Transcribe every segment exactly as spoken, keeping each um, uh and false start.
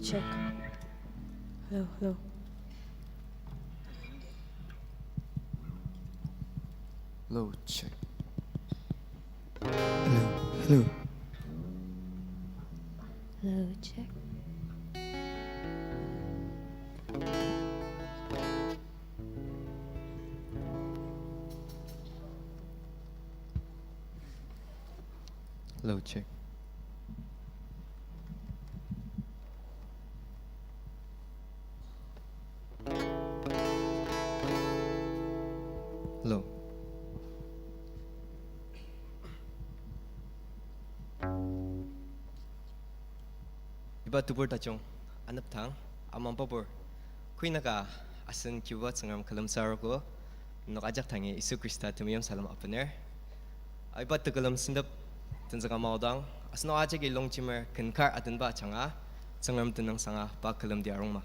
Check. Hello, hello. Hello, check. Hello, hello. Hello, check. Hello, check. Hello. Iba tebur tajung anepdang amang babur. Kuinaka asen Kibuba Tsüngrem külemsü arogo, nenok ajak dangi Yisu Khrista temeim salem abener. Aiba tekülem sentep tenzüka maodang, asenok ajaki longjemer ken kar adenba ajanga, Tsüngrem tenüngsanga pa külemdi arungma.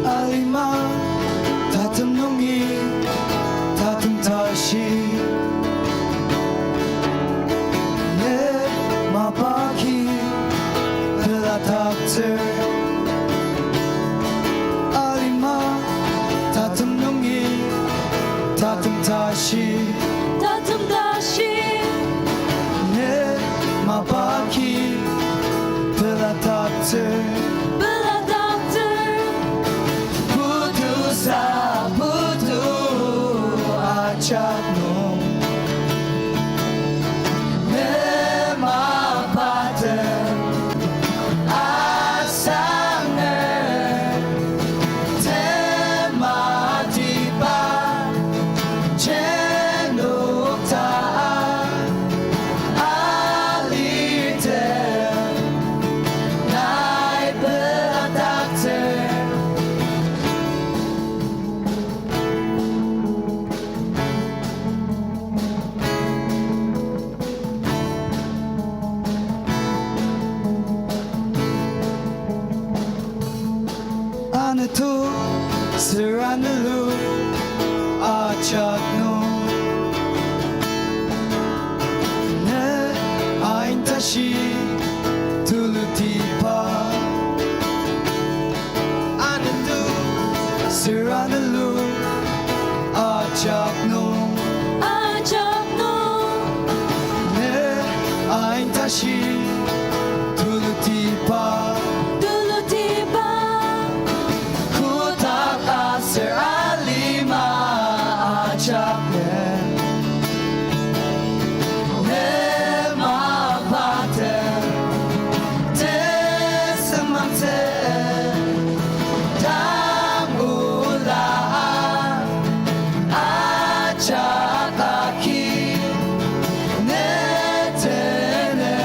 Alima tatem nungi tatem tashi, ne mapaki peladaktsür. Alima tatem nungi tatem tashi, tatem tashi, ne mapaki peladaktsür, peladaktsür. Putu sa putu ajak nung, ne mapatem asanger tematiba jenokta alite nai peladaktsür. Anetu sür anelu ajak nung, ne ain tashi tulutiba. Anetu sür anelu ajak nung, ajak nung, ne ain tashi tulutiba, tulutiba. Kotak aser alima ajak ne, ne mapatem tesemangtsü dang ola ajak aki ne tene.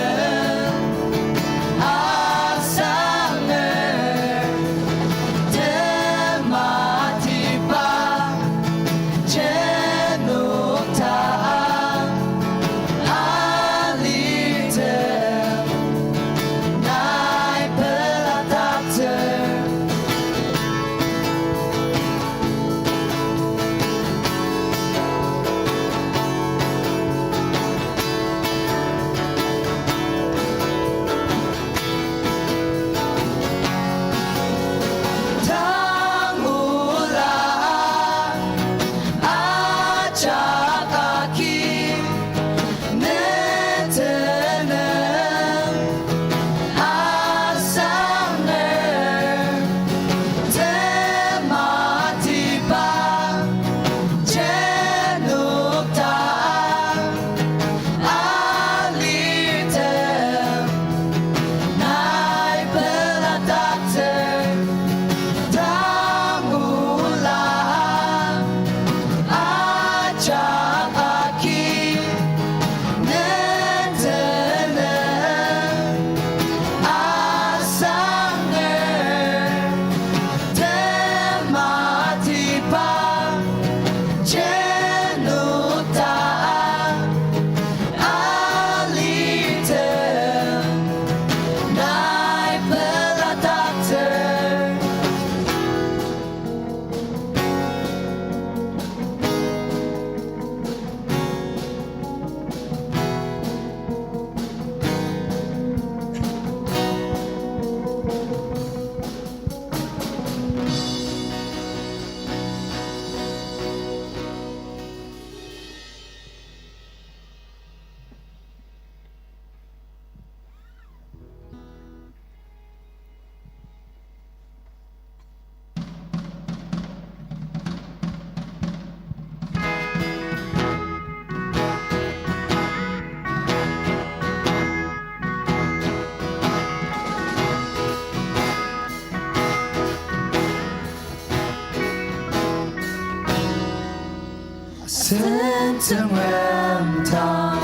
Asen Tsüngrem dang,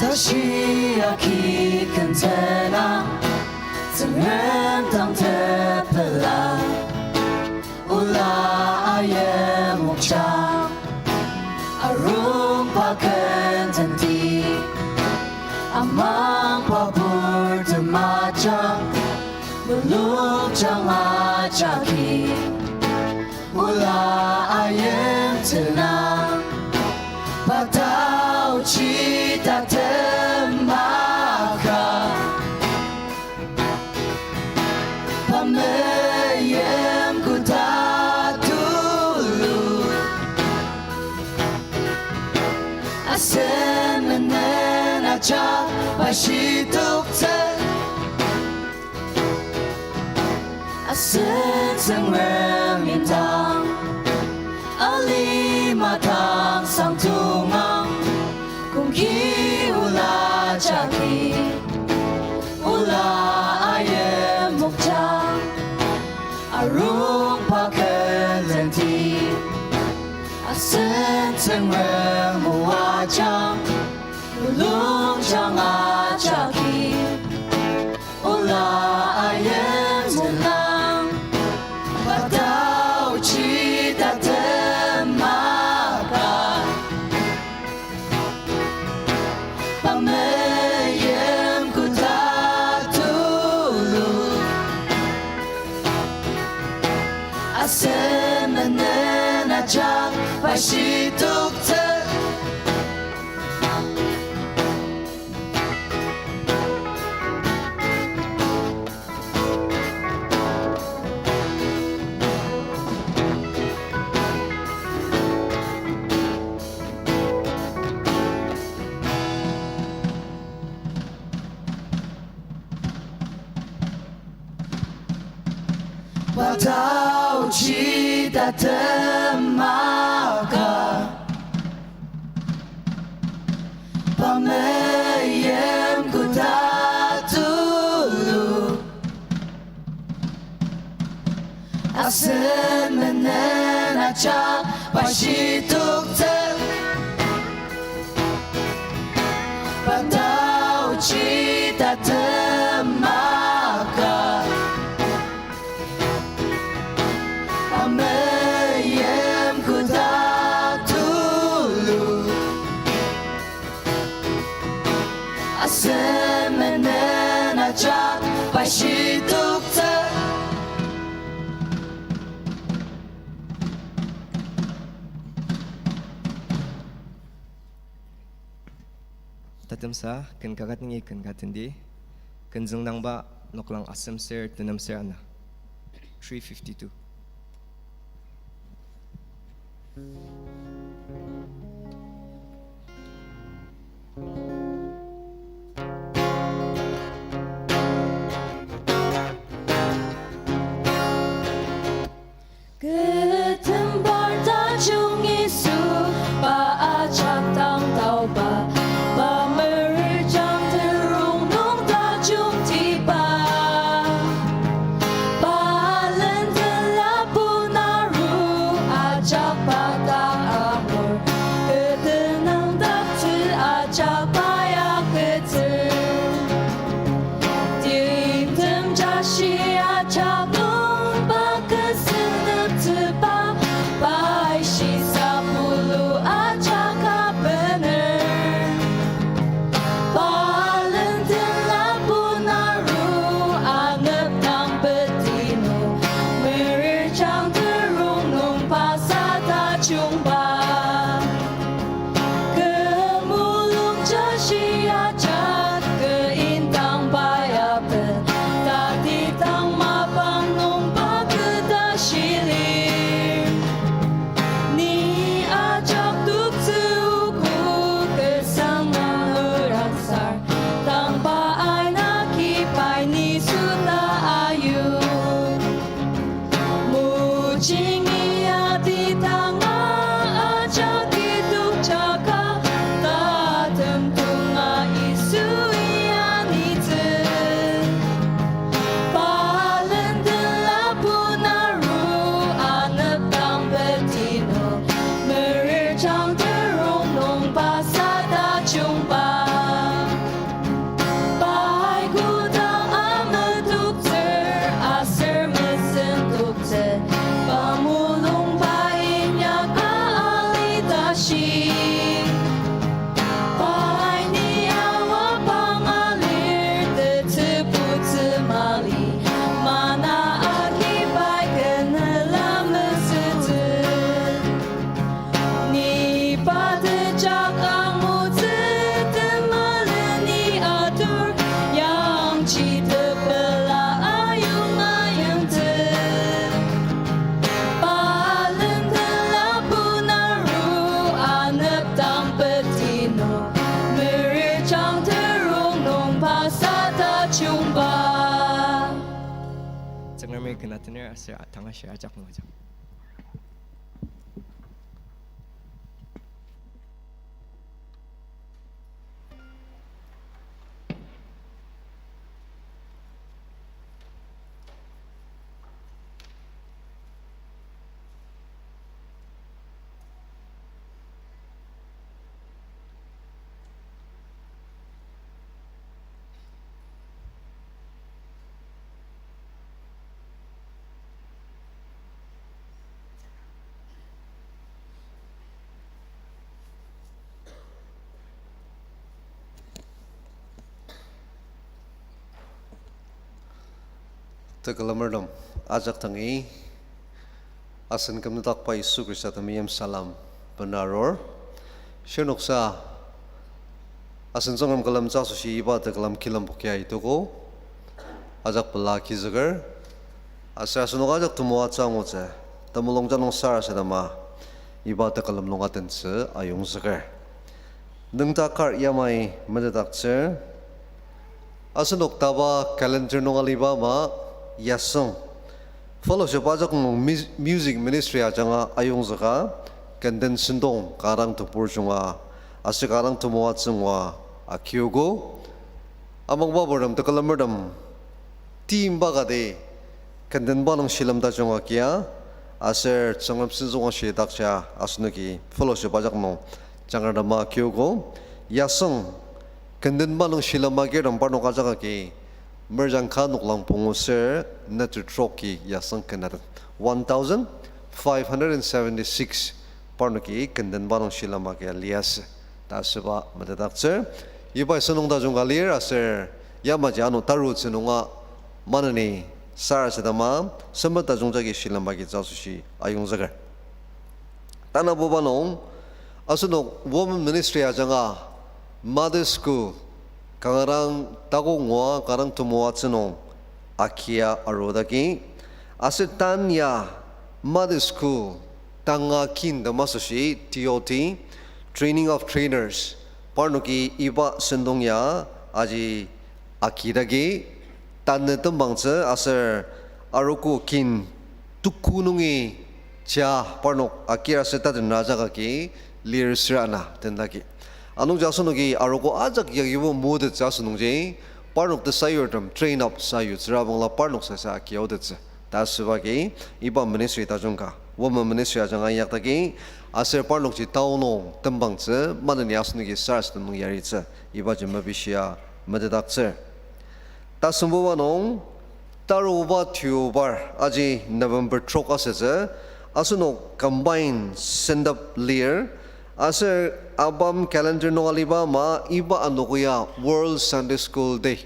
tashi agi ken tenang, Tsüngrem dang tepela, ola ayimokjang, arungba ken tenti, amangba purtem ajak, mulungjang ajaki, ola ayim tenang, pa taochi tatem maka, pa meim koda tulu. Asen menen ajak pa shitoktsü. Asen Tsüngrem indang, alima dang sangtongang, kongki ola jagi, ola ayimokjang, arungba ken tenti, asen Tsüngrem moajang, mulungjang ajaki, ola ayim tenang, pa taochi tatem maka, pa meim koda tulu. Asen menen ajak pa shitoktsü. Pa taochi tatem maka, pa meim koda tulu. Asen menen ajak pa shitoktsü. Pa taochi tatem maka, pa meim koda tulu. Asen menen ajak pa shitoktsü. Tatemsa, ken kaket nungi ken ka tenti, ken züngdangba noklang asem ser, tenem ser ana. Three fifty-two. Kü tembar tajung Yisu, pa ajak dang taoba, pa merirjang terong nung tajungtiba, pa lenden lapun aru ajak pa dang Mei kena tener aser tanga shir ajak nung ajak. Tekülemertem ajak dangi, asen kümnüdakba Yisu Khrista temeim salem bena arur. Shirnoksa asen Tsüngrem külemtsü asoshi iba tekülem kilembokia itogo. Ajak pela agizüker. Aser asenok ajak temoatsü angutsü, temulungjang nung sarasadema iba tekülem nung atentsü ayongzüker. Nüngdak kar yamai metetdaktsür. Asenok taba calendar nung aliba ama yasüng fellowship ajak nung mu-, music ministry ajanga ayongzüka, kenden sentong kanga dang tebur junga aser kanga dang temoatsü ngua akiogo. Amangba purtem tekülemertem timba kati kendenba nung shilem tajung agia, aser Tsüngrem senzüng ashidakja asenoki fellowship ajak nung jangrama akiogo. Yasüng kendenba nung shilem agirtem parnok ajak agi merjang ka noklang pungu ser neter troki yasüng kenatet, one thousand five hundred and seventy-six parnoki kendenba nung shilem agia liasü ta asüba metetdaktsür. Iba sentong tajung ka lir aser yamaji ano tarutsü nunga maneni sarasadema sempet tajung jagi shilem agitsü asoshi ayongzüker. Tanabuba nung asenok women ministry ajanga Mother School kanga dang takok ngua kanga dang temoatsü nung agia arudaki, aser tan ya Mother School tanga kin temasoshi T O T, Training of Trainers, parnoki iba sentong ya aji agidagi tanü tembangtsü aser arogo kin tuku nungi ja parnok agir aser tatenra ajak agi lir sür ana tendaki. Anungji asenoki arogo ajak yagibo motettsü asenungji, parnok tesayurtem train up sayutsüra bangla parnok sasa agiaotettsü ta asüba agi iba ministry tajung ka, women ministry ajanga inyakdaki, aser parnokji tao nung tembangtsü maneni asenoki sarasadem nung yaritsü, ibaji mepishia metetdaktsür. Tasembuba nung taruba tiubar aji November trok asütsü, asenok combine send up lir, aser ABAM calendar nung aliba ama iba anogo ya World Sunday School Day.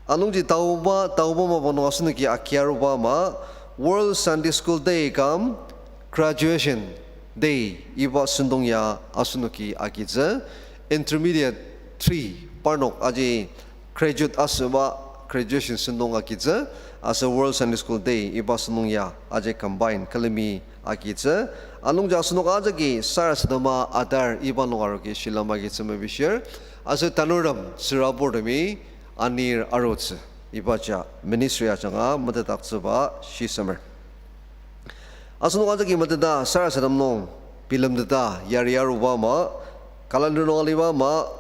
Anungji taoba, taoba mapang nung asenoki agia aruba ama World Sunday School Day cum Graduation Day iba sentong ya asenoki agitsü, intermediate three parnok aji graduate asüba graduation sentong agitsü, aser World Sunday School Day iba sentong ya aji combine külemi agitsü. Anungji asenok ajaki sarasadema adar iba nung aroki shilem agitsü mepishir, aser tanurtem tsüraburtemi anir arutsü, ibaji ministry ajanga metetdaktsüba shisemer. Asenok ajaki meteta sarasadem nung bilemteta yari aruba ama, calendar nung aliba ama,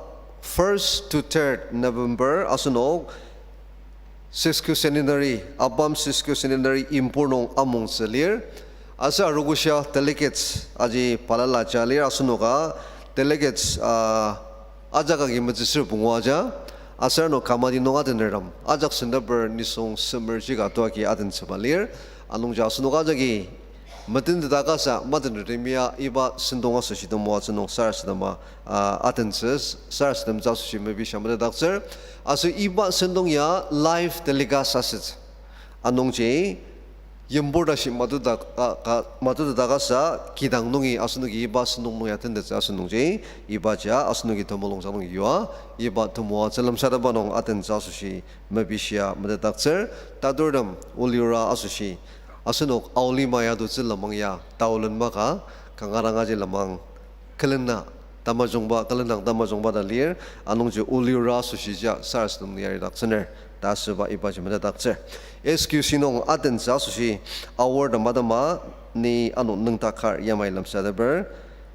first to third November asenok sesquicentenary, ABAM sesquicentenary impur nung amongtsü lir. Aser arogoshia delegates aji balala ja lir, asenoka delegates, ah, ajak agi metsüsür pungu aja, aser ano kamadi nung atenertem ajak sendaper nisung semer jika toaki atentsüba lir. Anungji asenok ajaki metenteta kasa matenertemi ya iba sentong asoshi temoatsü nung sarasadema, ah, atentsü, sarasademtsü asoshi mepishia metetdaktsür. Aser iba sentong ya live telecast asütsü. Anungji yimburta shi matuda ka, ka, matuteta kasa kidang nungi asenoki iba sentong nung ya tentettsü asünungji, ibaji asenoki temulungjang nung yua, iba temoatsü lemsatepba nung atentsü asoshi mepishia metetdaktsür. Taturtem oliura asoshi asenok aolima ya tutsü lenmang ya taolen maka, kanga dang aji lenmang külena tamajungba, külen dang tamajungba ta lir, anungji olira asoshi ja sarasadem nung yaridaktsüner, ta asüba ibaji metetdaktsür. S Q C nung atentsü asoshi aor ta madama ni ano nüngdak kar yamai lemsateper.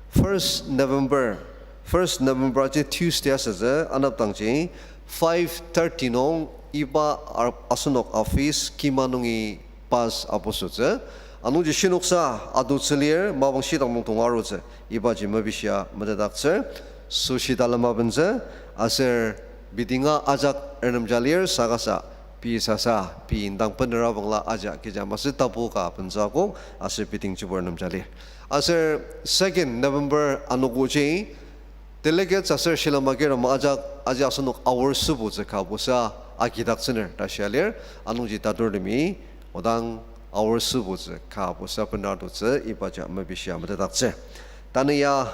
First November, first November ji Tuesday asütsü, anepdangji five thirty nung iba ar-, asenok office kima nungi bus apusotsü. Anungji shinoksa atutsü lir, mapang shidang nung tonga arutsü, ibaji mepishia metetdaktsür. Asoshi talem abentsü, aser bidinga ajak ernemja lir, saka sa, pei sasa, pei indang bener abangla ajak kecha masü tapu ka abentsü akok, aser biding chibur ernemja lir. Aser second November anogoji, delegates aser shilem agirtem ajak aji asenok aor sübutsü ka busa agidaktsüner ta shia lir, anungji taturtemi odang aor sübutsü ka busa bener atutsü ibaji mepishia metetdaktsür. Tanü ya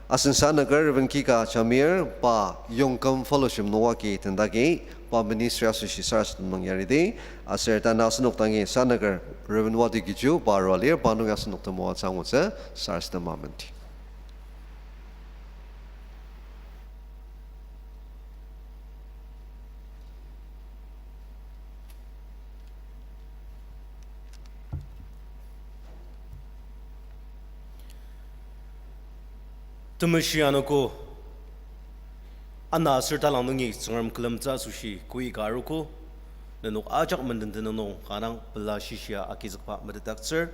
asen sanaker Reverend Kika Jamir pa Yongküm Fellowship nung oa agi tendagi, pa ministry asoshi sarasadem nung yaridi, aser tanü asenok dangi sanaker Reverend Wati Kiju pa arua lir, pa nungi asenok temoatsü angutsü, sarasadema menti. Temeshi anogo, ana aser talang nungi Tsüngrem külemtsü asoshi koika arogo, nenok ajak menden tenüng nung kanga dang pela shishia agizükba metetdaktsür.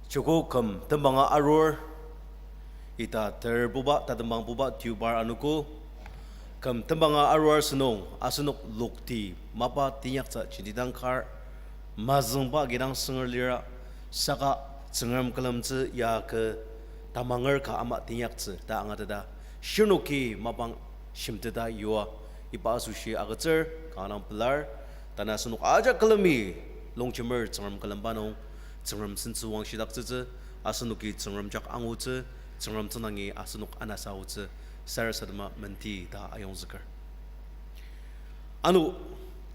Joko küm tembanga arur, ita terbuba tatembangbuba deobar anogo, küm tembanga arur asünung asenok lokti mapa teinyaktsü jenti dang kar, mazüngba kidang sünger lira, saka Tsüngrem külemtsü ya kü tamanger ka ama teinyaktsü ta angateta, shirnoki mapang shimteta yua, iba asoshi agütsür, kanga dang pelar, tanü asenok ajak külemi longjemer Tsüngrem külemba nung, Tsüngrem sentsü wangshidaktsütsü, asenoki Tsüngrem jak angutsü, Tsüngrem tsüngdangi asenok anasa aotsü, sarasadema menti ta ayongzüker. Ano,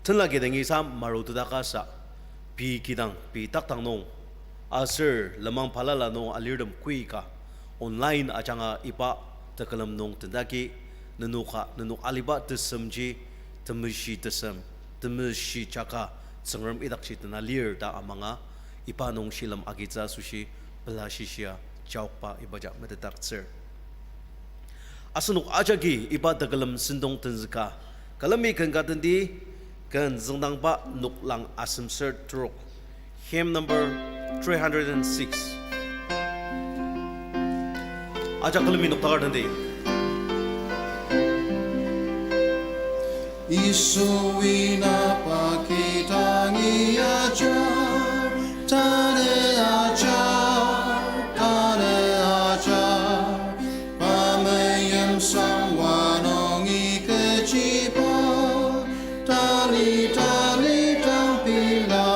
tenla kidangi sa maruteta kasa, pei kidang, pei takdang nung, aser lenmang balala nung alirtem koika, online ajanga iba tekülem nung tendagi, nenoka, nenok aliba tesemji, temeshi tesem, temeshi jaka, Tsüngrem idakji tena lir ta amanga, iba nung shilem agitsü asoshi, pela shishia, jaokba ibaji metetdaktsür. Asenok ajaki iba tekülem sentong tenzüka, külemi ken ka tendi, ken züngdangba noklang asemser trok, hymn number three hundred and six. Ajak külemi noktakar tendi. Yisui napa kidangi ajar, tanü ajar, tanü ajar, pa meimsang wa nungi kechiba, tali, tali, tang pila.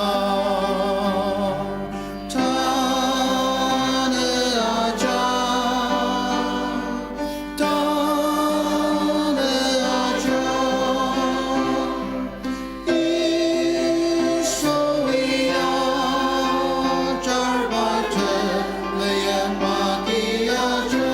Tanü ajar, tanü ajar, Yisui ajar, pa temeim agi ajar.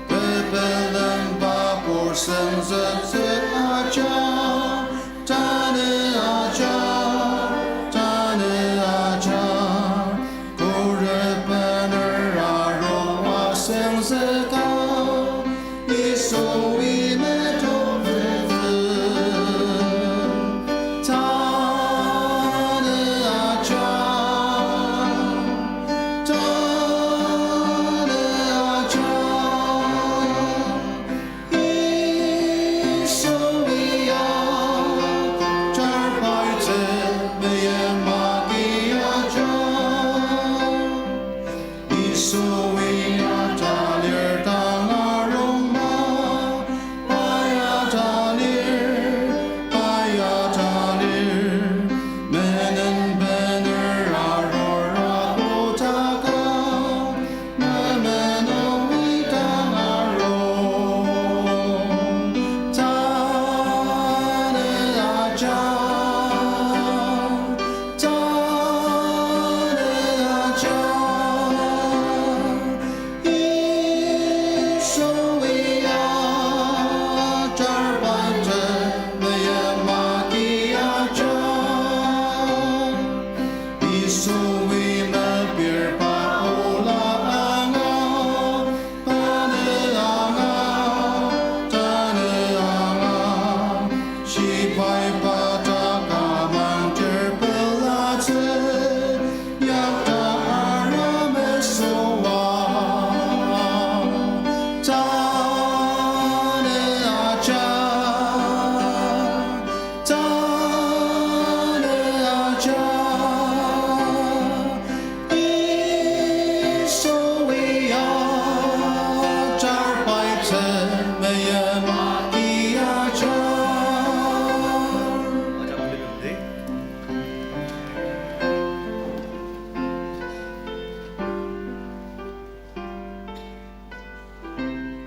Tepelemba pur senzüktsü ajar, tanü ajar, tanü ajar, khuret bener arua senzüka, Yisui metongtettsü. Tanü ajar, tanü ajar, Yisui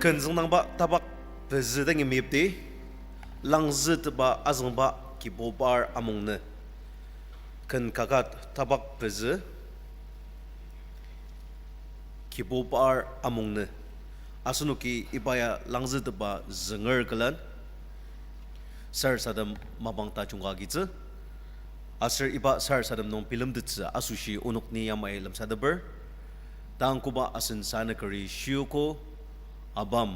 Ken züngdangba tapak pezü dangi meyipdi, langzütepa azüngba Kibubar amung nü. Ken kaket tapak pezü, Kibubar amung nü. Asenoki iba ya langzütepa zünger külen sarasadem mapang tajung ka agitsü. Aser iba sarasadem nung bilemtettsü asoshi onok ni yamai lemsateper. Tang koba asen sanükeri shiogo, abam,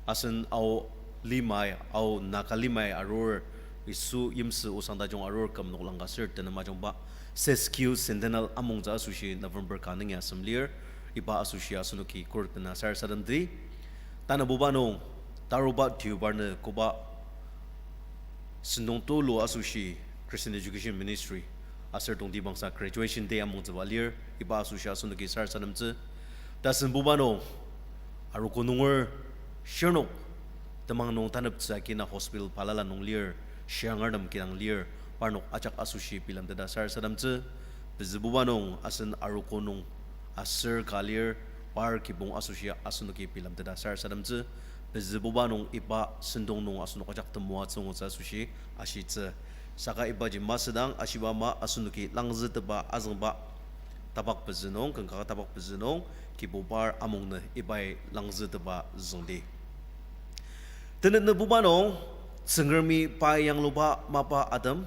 asen Ao limai, Ao Naga limai arur, Yisu yimsü osang tajung arur küm nok langka ser tenem ajungba, sesquicentennial amongtsü asoshi November ka nungi asem lir, iba asoshi asenoki khuret bena sarasademdi. Tanabuba nung, taruba deobar nü koba sentong tulu asoshi Christian Education Ministry aser tongtibangsa Graduation Day amongtsüba lir, iba asoshi asenoki sarasademtsü. Tasenbuba nung, arogo nunger, shirnok temang nung taneptsü akina hospital balala nung lir, shirangertem kidang lir, parnok ajak asoshi bilemteta sarasademtsü. Pezübuba nung asen arogo nung aser ka lir, par kibong asoshi asenoki bilemteta sarasademtsü. Pezübuba nung iba sentong nung asenok ajak temoatsü angutsü asoshi ashitsü. Saka ibaji masüdang ashiba ama asenoki langzütepa azüngba tapak pezü nung, ken kaket tapak pezü nung, Kibubar amung nü ibai langzütepa züngdi. Tenetnübuba nung, Tsüngremi pai yangluba mapa atem,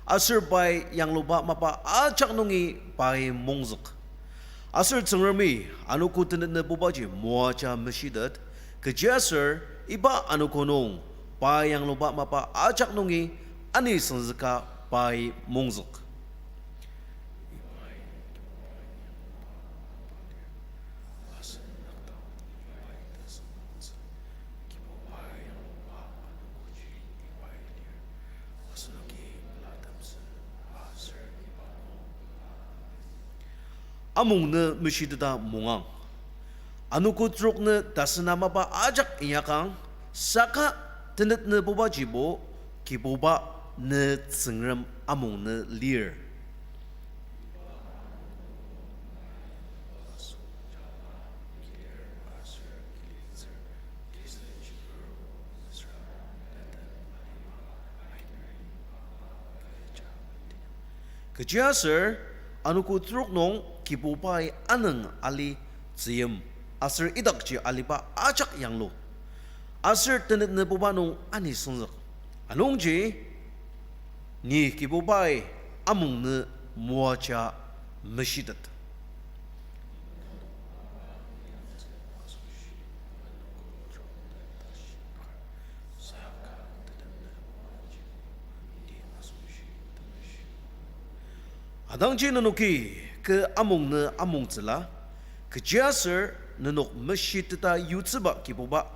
aser pai yangluba mapa ajak nungi pai mongzük. Aser Tsüngremi anogo tenetnübubaji moaja meshitet, kechiaser iba anogo nung pai yangluba mapa ajak nungi anisüngzüka pai mongzük. Amung nü meshiteta mongang. Anogo trok nü tasena mapa ajak inyakang, saka tenetnübubajibo Kibuba nü Tsüngrem amung nü lir. Kechiaser, anogo trok nung Kibubai anüng ali tzüyim, aser idakji aliba ajak yanglu, aser tenetnübuba nung anisüngzük. Anungji, ni Kibubai amung nü moaja meshitet. Atangji nenoki kü amung nü amongtsüla, kechiaser nenok meshiteta yutsüba Kibuba,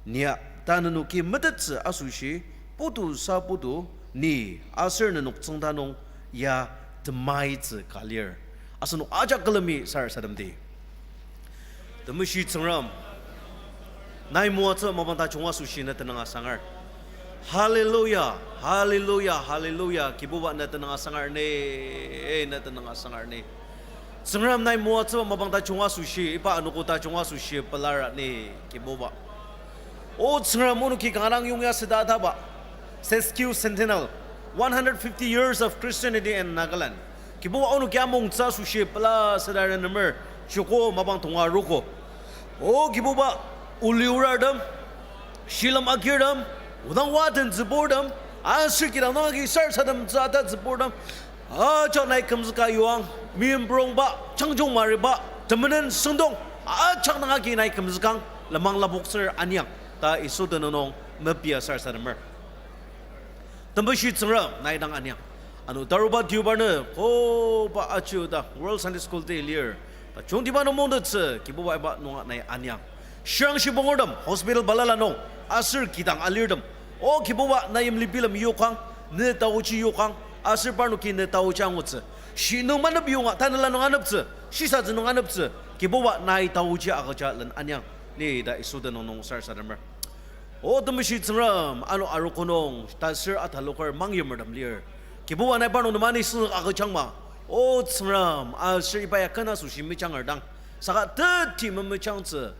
nia ta nenoki metettsü asoshi, putu sa putu, ni aser nenok tsüngda nung ya temaitsü ka lir. Asenok ajak külemi sarasademdi. Temeshi Tsüngrem, nai moatsü mapang tajung asoshi ne tenüng asangar. Hallelujah, hallelujah, hallelujah. Kibuba ne tenüng asangar ni, ne tenüng asangar ni. Tsüngrem nai moatsü mapang tajung asoshi, iba anogo tajung asoshi pelar ni, Kibuba. O Tsüngrem onoki kanga dang yongya süda ataba, sesquicentennial, one hundred fifty years of Christianity in Nagaland. Kibuba onoki amongtsü asoshi pela süda renemer, joko mapang tonga arogo. O Kibuba, oli urartem, shilem agirtem, odang waten tsüburtem, aser kidang nung agi sarasademtsü ata tsüburtem, ajak nai kümzüka yuang, meimprongba, changjung mariba, temenen süngdong, ajak nung agi nai kümzükang, lenmang lapoktsür aniang, ta Yisu tenüng nung mepia sarasademer. Temeshi Tsüngrem nai dang aniang. Ano taruba deobar nü koba achiu ta World Sunday School Day lir. Tajungtiba nung mongtettsü Kibuba iba nunga nai aniang. Shirang shibongertem hospital balala nung aser kidang alirtem, o Kibuba nai yimli bilem yokang, ne taochi yokang, aser parnoki ne taochi angutsü. Shi nung manep yonga tanela nung aneptsü, shisatsü nung aneptsü, Kibuba nai taochi agüja len aniang. Ni ta Yisu tenüng nung sarasademer. O temeshi Tsüngrem, ano arogo nung taser ataloker mangyimertem lir. Kibuba nai parnok nem anisüngzük agüjangma. O Tsüngrem, aser iba ya ken asoshi mejanger dang, saka teti memejangtsü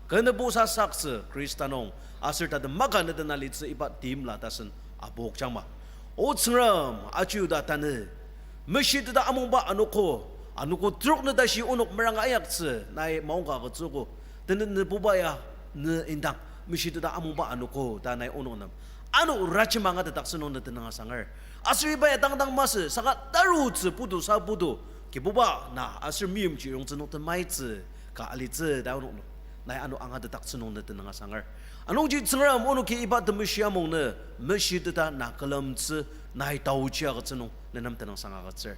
Kenübo sasaktsü Khrista nung, aser tatem maka neden alitsü iba timla tasen apokjangma. O Tsüngrem, achiuda tanü, meshiteta amungba anogo, anogo trok nü tashi onok meranga ayaktsü, nai maongka agütsüogo, tenet nübuba ya, nü indang, meshiteta amungba anogo, ta nai onok nem ano rajema angatetdaktsü nung ne tenüng asanger. Aser iba ya dang dang masü, saka tarutsü putu sa putu, Kibuba na aser meimchir yongtsü nung temaitsü ka alitsü ta onok nung. Nai ano angatetdaktsü nung ne tenüng asanger. Anungji Tsüngrem onoki iba temeshi amung nü meshiteta na külemtsü, nai taochi agütsü nung ne nem tenüngsang agütsür.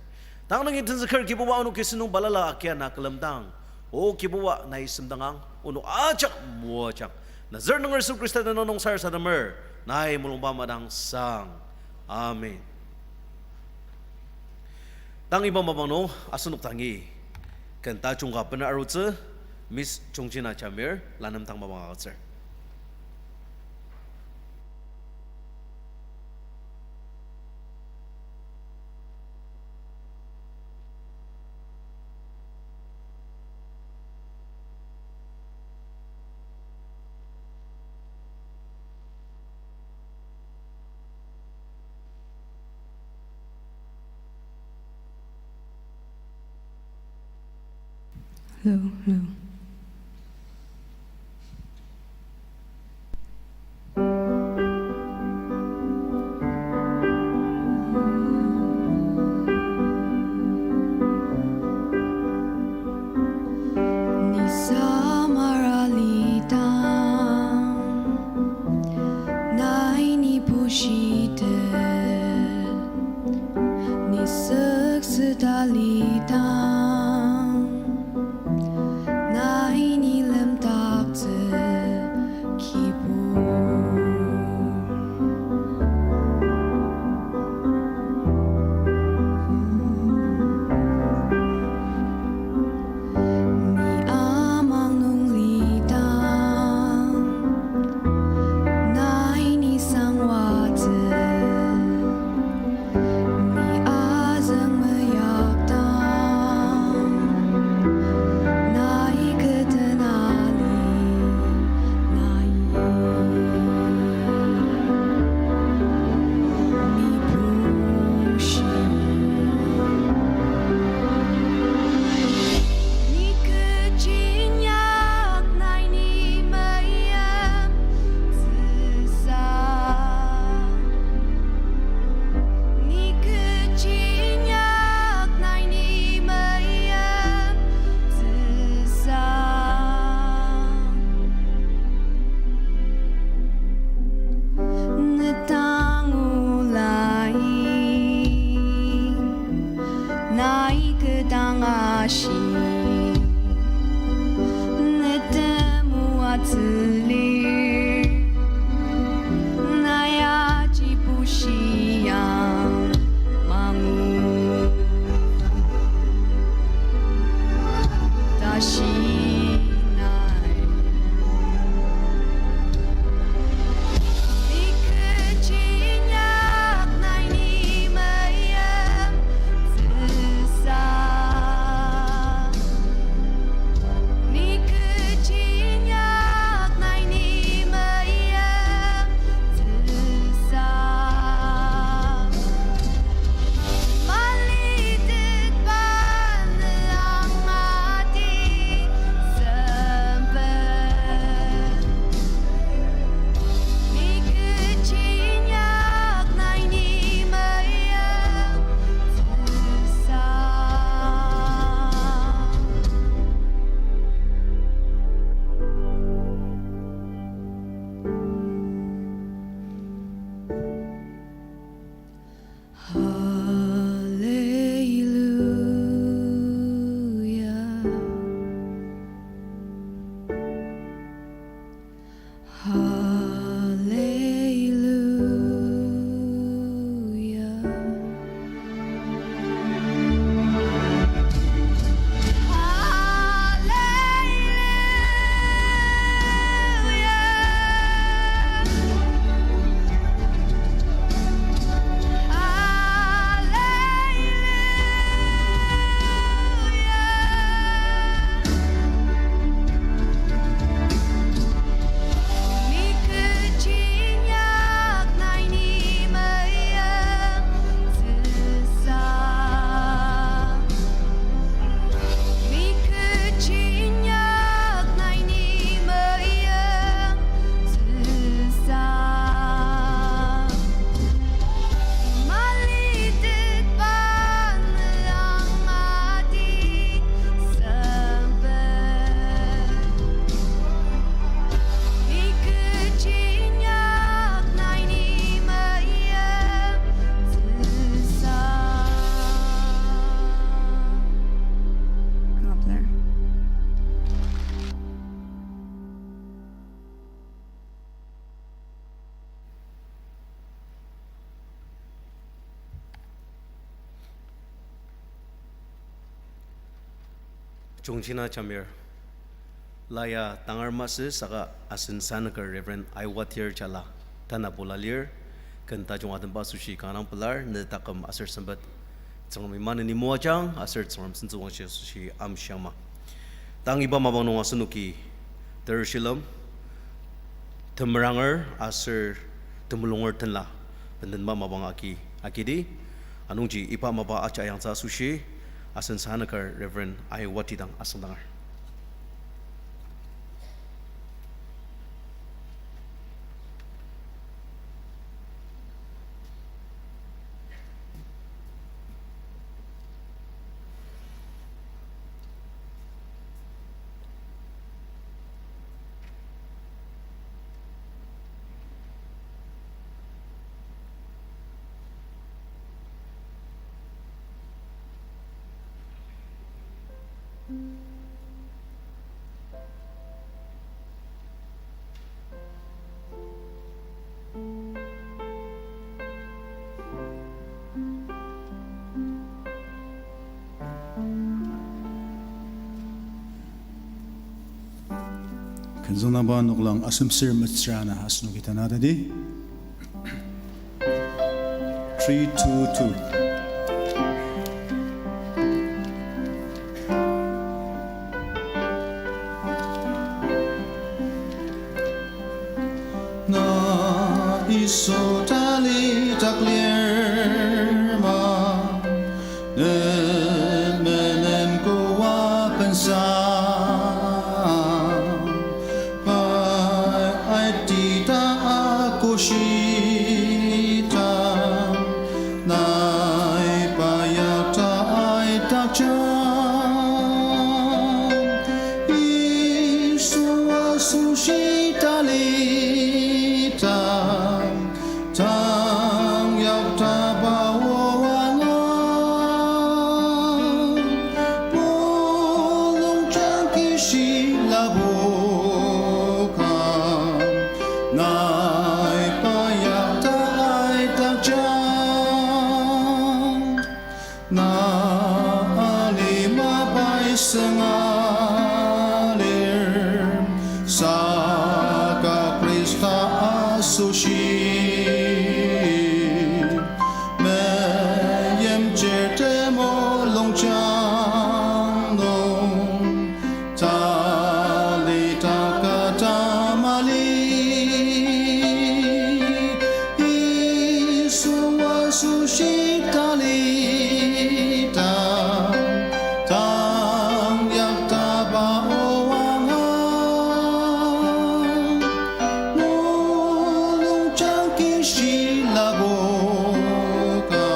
Tang nungi tenzüker Kibuba onoki sentong balala akia na külemdang, O Kibuba nai semdangang, onok ajak moajang. Nazareth nunger Yisu Khrista tenüng nung sarasademer, nai mulungba madangsang. Amen. Tang iba mapang nung asenok dangi ken tajung ka bener arutsü, Miss Chongjina Jamir, lanem tang mapang agütsür. Hello, hello. Ni samara lidang, nai ni pushitet, ni süksüta lidang, nai ni lemdaktsü Kibur. Ni amang nung lidang, nai ni sangwatsü Chungchina jamir. La ya tangar masü saka asen sanüker Reverend Aiwatir Chala tanü pula lir, ken tajung atenba asoshi kanga dang pelar, ne taküm aser sempet Tsüngremi maneni moajang, aser Tsüngrem sentsüwangshi asoshi amshiang ma. Tang iba mapang nung asenoki ter shilem, temeranger aser temulunger tenla bendenba mapang agi, agidi, anungji iba mapa aja yangtsü asoshi, asen sanüker Reverend Aiwatir dang asüngdanger. Kenzüng naba noklang asemsür metsürana asenoki tanatadi. Three two two. Na Yisu tali taklir ma, ne menen koa pensa, pai aitita akoshita, nai payakta aitakja. Yisu asoshi talita, tang yaktaba o anga, mulungjang kishi lapoka, nai payakta aitakja. Na alima pai sünga lir, saka Khrista asoshi meimchir temulungjang nung, talita kata mali. Yisu asoshi talita, tang yaktaba o anga, mulungjang kishi lapoka,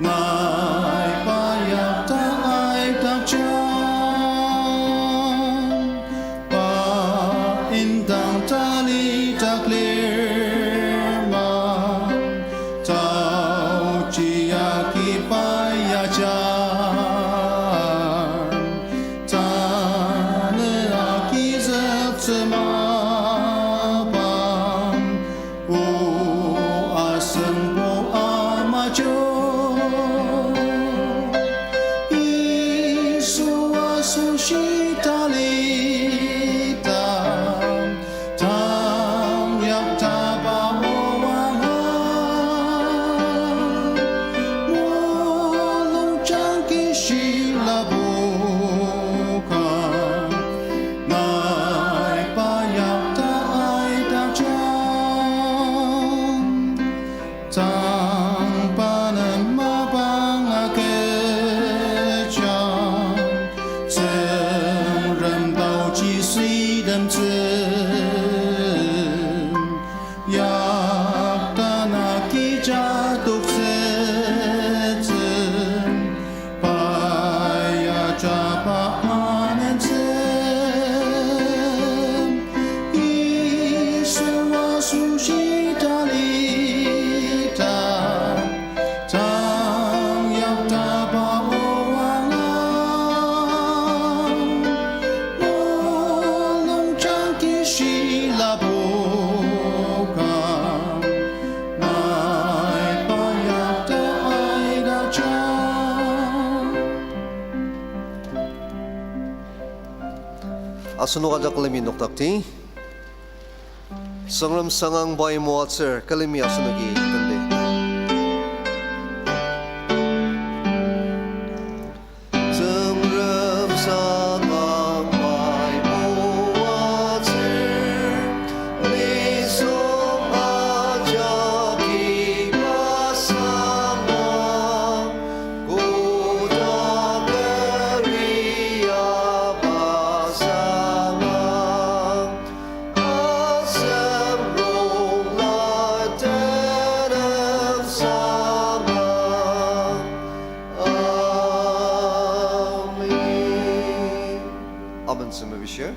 nai payakta aitakja. Pa indang tali taklir ma, taochi agi payaja. Tanü agizüktsü mapang, o asüngbo amajo. Yisu asoshi talita, tang yaktaba o anga, mulungjang kishi lapoka, nai payakta aitakja. Tang pa nem mapang agüja, Tsüngrem taochi süitemtsü, yaktana kija toktsütsü, pa yajaba anentsü. Yisu asoshi talita, Asenok ajak külemi nokdakti. Tsüngrem sangang pai moatsür külemi asenoki tenti. Tsüngrem sangang pai moatsür, nisung ajaki pa sangang, koda kari ya pa sangang, asem rongla tenüng sangang. Amen. Amen, sema bishir.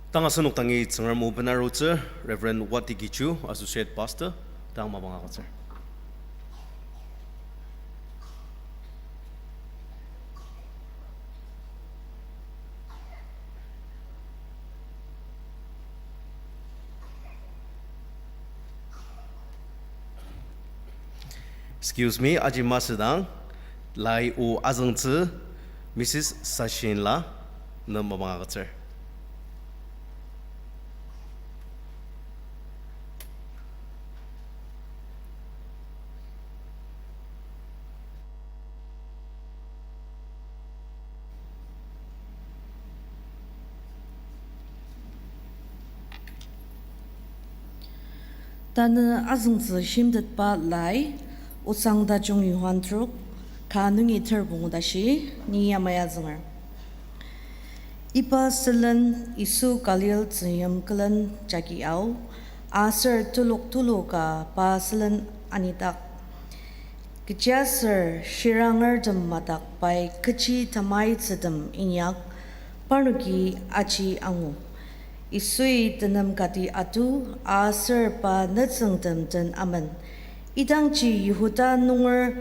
Tang asenok dangi Tsüngrem o benarutsü, Reverend Wati Kichu, Associate Pastor, tang mapang agütsür. Excuse me, aji masüdang, lai o azüngtsü, Missus Sachin-la, nem mapang agütsür. Tanü azüngtsü shimtetba lai, Osang Tajung Johan trok, ka nungi ter pungu tashi, ni yamai azünger. Iba sülen Yisu Galil tzüyim külen jagi ao, aser telok tulu ka pa sülen anidak. Kechiaser shirangertem madak pai kechi tamaitsütem inyak, parnoki aji angu. Yisui tenem kati atu, aser pa nütsüngtem den amen. Idangji Yihuda nunger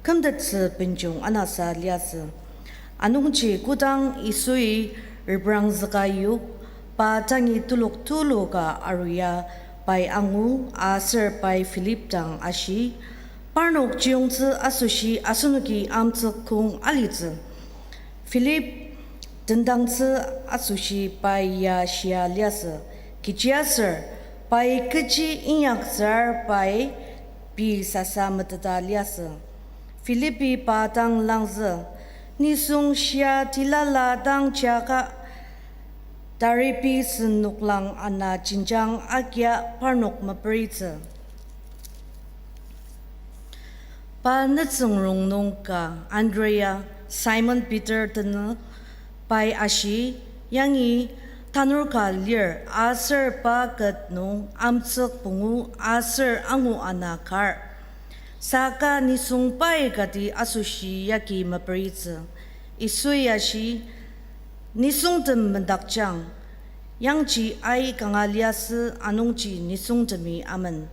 kümtettsü benjung anasa liasü. Anungji kodang Yisui reprangzüka yok, pa tangi telok tulu ka aruya pai angu, aser pai Philip dang ashi, parnok chiyungtsü asoshi asenoki amtsük kong alitsü. Philip tendangtsü asoshi pai ya shia liasü, kechiaser pai kechi inyaktsür pai pei sasa meteta liasü. Philipi pa dang langzü, nisung shia tilala dang jaka taripi sen noklang ana jenjang agia parnok meperitsü. Pa nütsüng rongnung ka Andrea, Simon Peter tenü pai ashi, yangi tanur ka lir aser pa ket nung amtsük pungu aser angu ana kar. Saka nisung pai kati asoshi yagi meperitsü. Yisui ashi, nisungtem mendakjang, yangji ai kanga liasü anungji nisungtemi amen.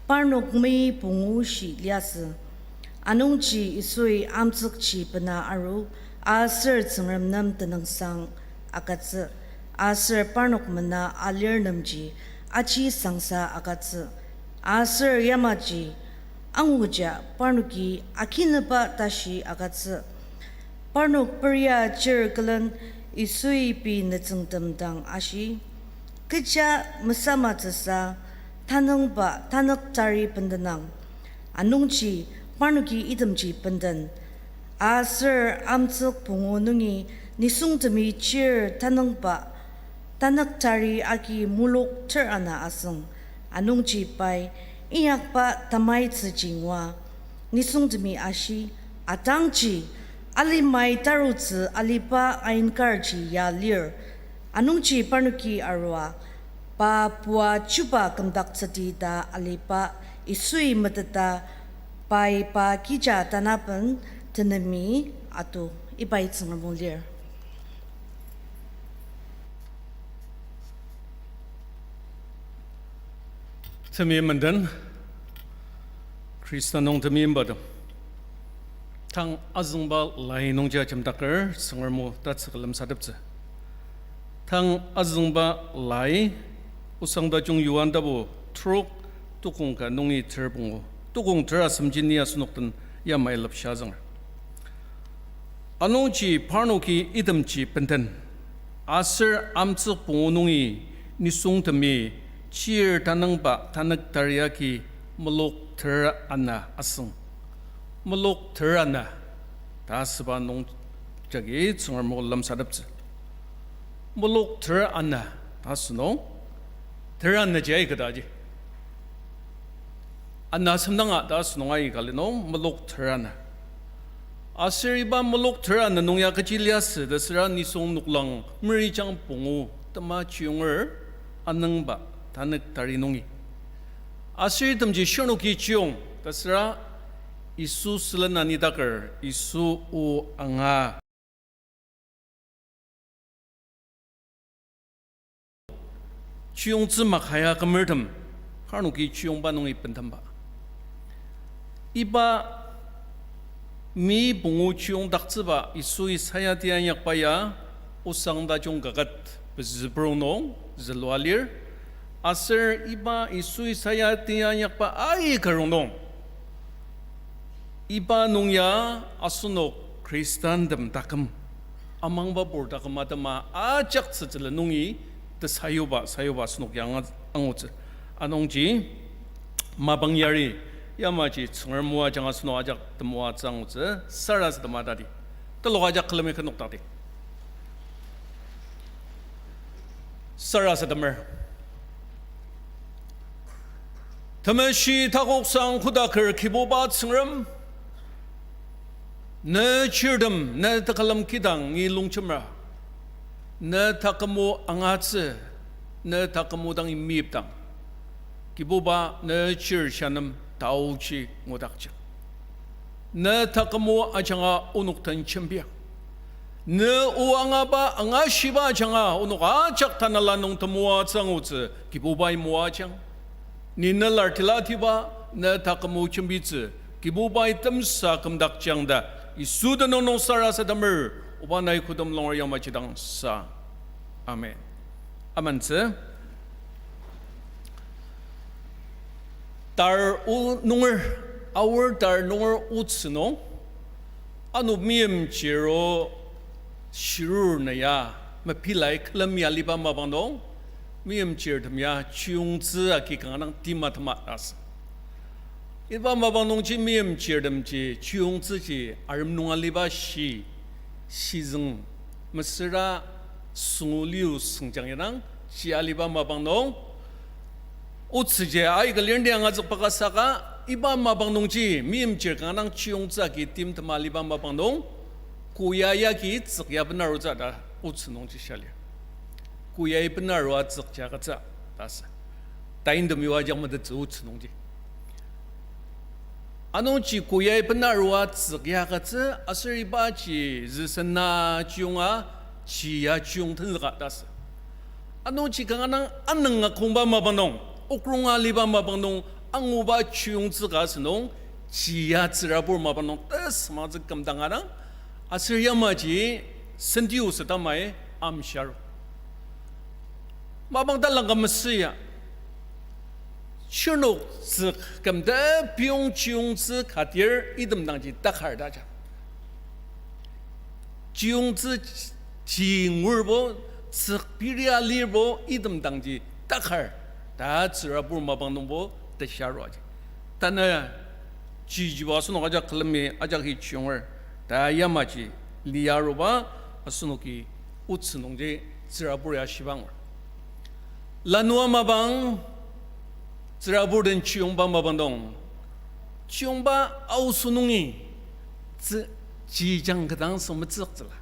Parnok mei pungu shi liasü. Anungji Yisui amtsükji bena aru, aser Tsüngrem nem tenüngsang agütsü, aser parnok mena alir nemji aji sangsa agütsü, aser yamaji anguja parnoki akineba tashi agütsü. Parnok peria chir külen Yisui pei nütsüngtem dang ashi, kecha mesamatsüsa tanüngba tanük tari bendenang. Anungji parnoki itemji benden. Aser amtsük pungu nungi nisungtemi chir tanüngba tanük tari agi mulok ter ana asüng. Anungji pai inyakba tamaitsüji ngua. Nisungtemi ashi, atangji alimai tarutsü aliba ainkarji ya lir. Anungji parnoki arua, pa pua chuba kümdaktsüti ta aliba Yisui meteta pai pa kija tanaben tenemi atu. Ibai Tsüngrem o lir. Temeim menden, Khrista nung temeimbatem. Tang azüngba lai nungji ajemdaker Tsüngrem o tatsüka lemsateptsü. Tang azüngba lai, Osang Tajung Johan tapu trok, tukong ka nungi ter pungu, tukong ter asemji ni asenok den yamai lepsha zünger. Anungji parnoki itemji benden, aser amtsük pungu nungi nisungtemi chir tanüngba tanük tari agi melok ter ana asüng. Melok ter ana ta asüba nung jagi Tsüngrem o lemsateptsü. Melok ter ana ta asünung, ter anaji aikataji. Ana semdanga ta asünung aika li nung melok ter ana. Aser iba melok ter ana nung ya kechi liasü ta süra nisung noklang merijang pungu tema chiyonger anüngba tanük tari nungi. Aser itemji shirnoki chiyong ta süra Yisu sülen anidaker Yisu o anga chiyongtsü makaya kümertem, parnoki chiyongba nungi bentemba. Iba mi pungu chiyongdaktsüba Yisui sayati inyakba ya Osang Tajung kaket pezüpur nung zülua lir, aser iba Yisui sayati inyakba aika rongnung iba nung ya asenok Khristantem taküm, amangbapur taküm atema ajak tsütsüla nungi tesayuba, sayuba asenok ya anga-, angutsü. Anungji mapang yari, yamaji Tsüngrem o ajanga asenok ajak temoatsü angutsü, sarasadema tati. Telok ajak külemi kü nokdakti. Sarasademer. Temeshi takoksang kodaker Kibuba Tsüngrem, ne chirtem, ne tekülem kidangi longjemra, ne taküm o angatsü, ne taküm o dangi meyipdang, Kibuba ne chir sha nem taoji ngudakjang. Ne taküm o ajanga onok den jembiang. Ne o angaba angashiba ajanga onok ajak tanela nung temoatsü angutsü Kibubai moajang. Ni ne lartila tiba, ne taküm o jembitsü Kibubai temsa kümdakjang ta Yisu tenüng nung sarasademer, oba nai kodem longer yamaji dang sa. Amen. Amentsü. Tar o nunger, Aor tar nunger otsü nung, ano meimchir o shirur na ya, mepilai külemi aliba mapang nung, meimchirtem ya chiyungtsü agi kanga dang timtema asü. Iba mapang nungji meimchirtemji chiyungtsüji arem nung aliba shi, shizüng, mesüra süngu liu süngjang yadang, shi aliba mapang nung, otsüji aika lir ni angazükba ka saka, iba mapang nungji meimchir kanga dang chiyungtsü agi timtema aliba mapang nung, koya yagi tsükya benarutsü ta otsü nungji shia lir. Koyai benarua tsükji agütsü ta sü. Tain temi o ajak metettsü otsü nungji. Anungji koyai benarua tsükya agütsü aser ibaji züsena chiyunga, chia chiyung tenzüka ta sü. Anungji kanga dang anünga kongba mapang nung, okronga liba mapang nung, anguba chiyungtsü ka asünung, chia tsürabur mapang nung tesmangtsü kümdanga dang, aser yamaji sentiusü tamai amshiaru. Mapang talangka mesüa, shirnok tsük kümtepiyong chiyungtsü kadir item dangji takar ta ja. Chiyungtsü ji ngurbo, tsük piria lirbo item dangji takar ta tsürabur mapang nungbo tesharu aji. Tanü jijibo asenok ajak külemi ajaki chiyonger ta yamaji liaruba asenoki otsü nungji tsürabur ya shiba angur. Lanua mapang tsürabur den chiyungba mapang nung, chiyungba aoso nungi tsü ji jang kadang seng metsüktsüla,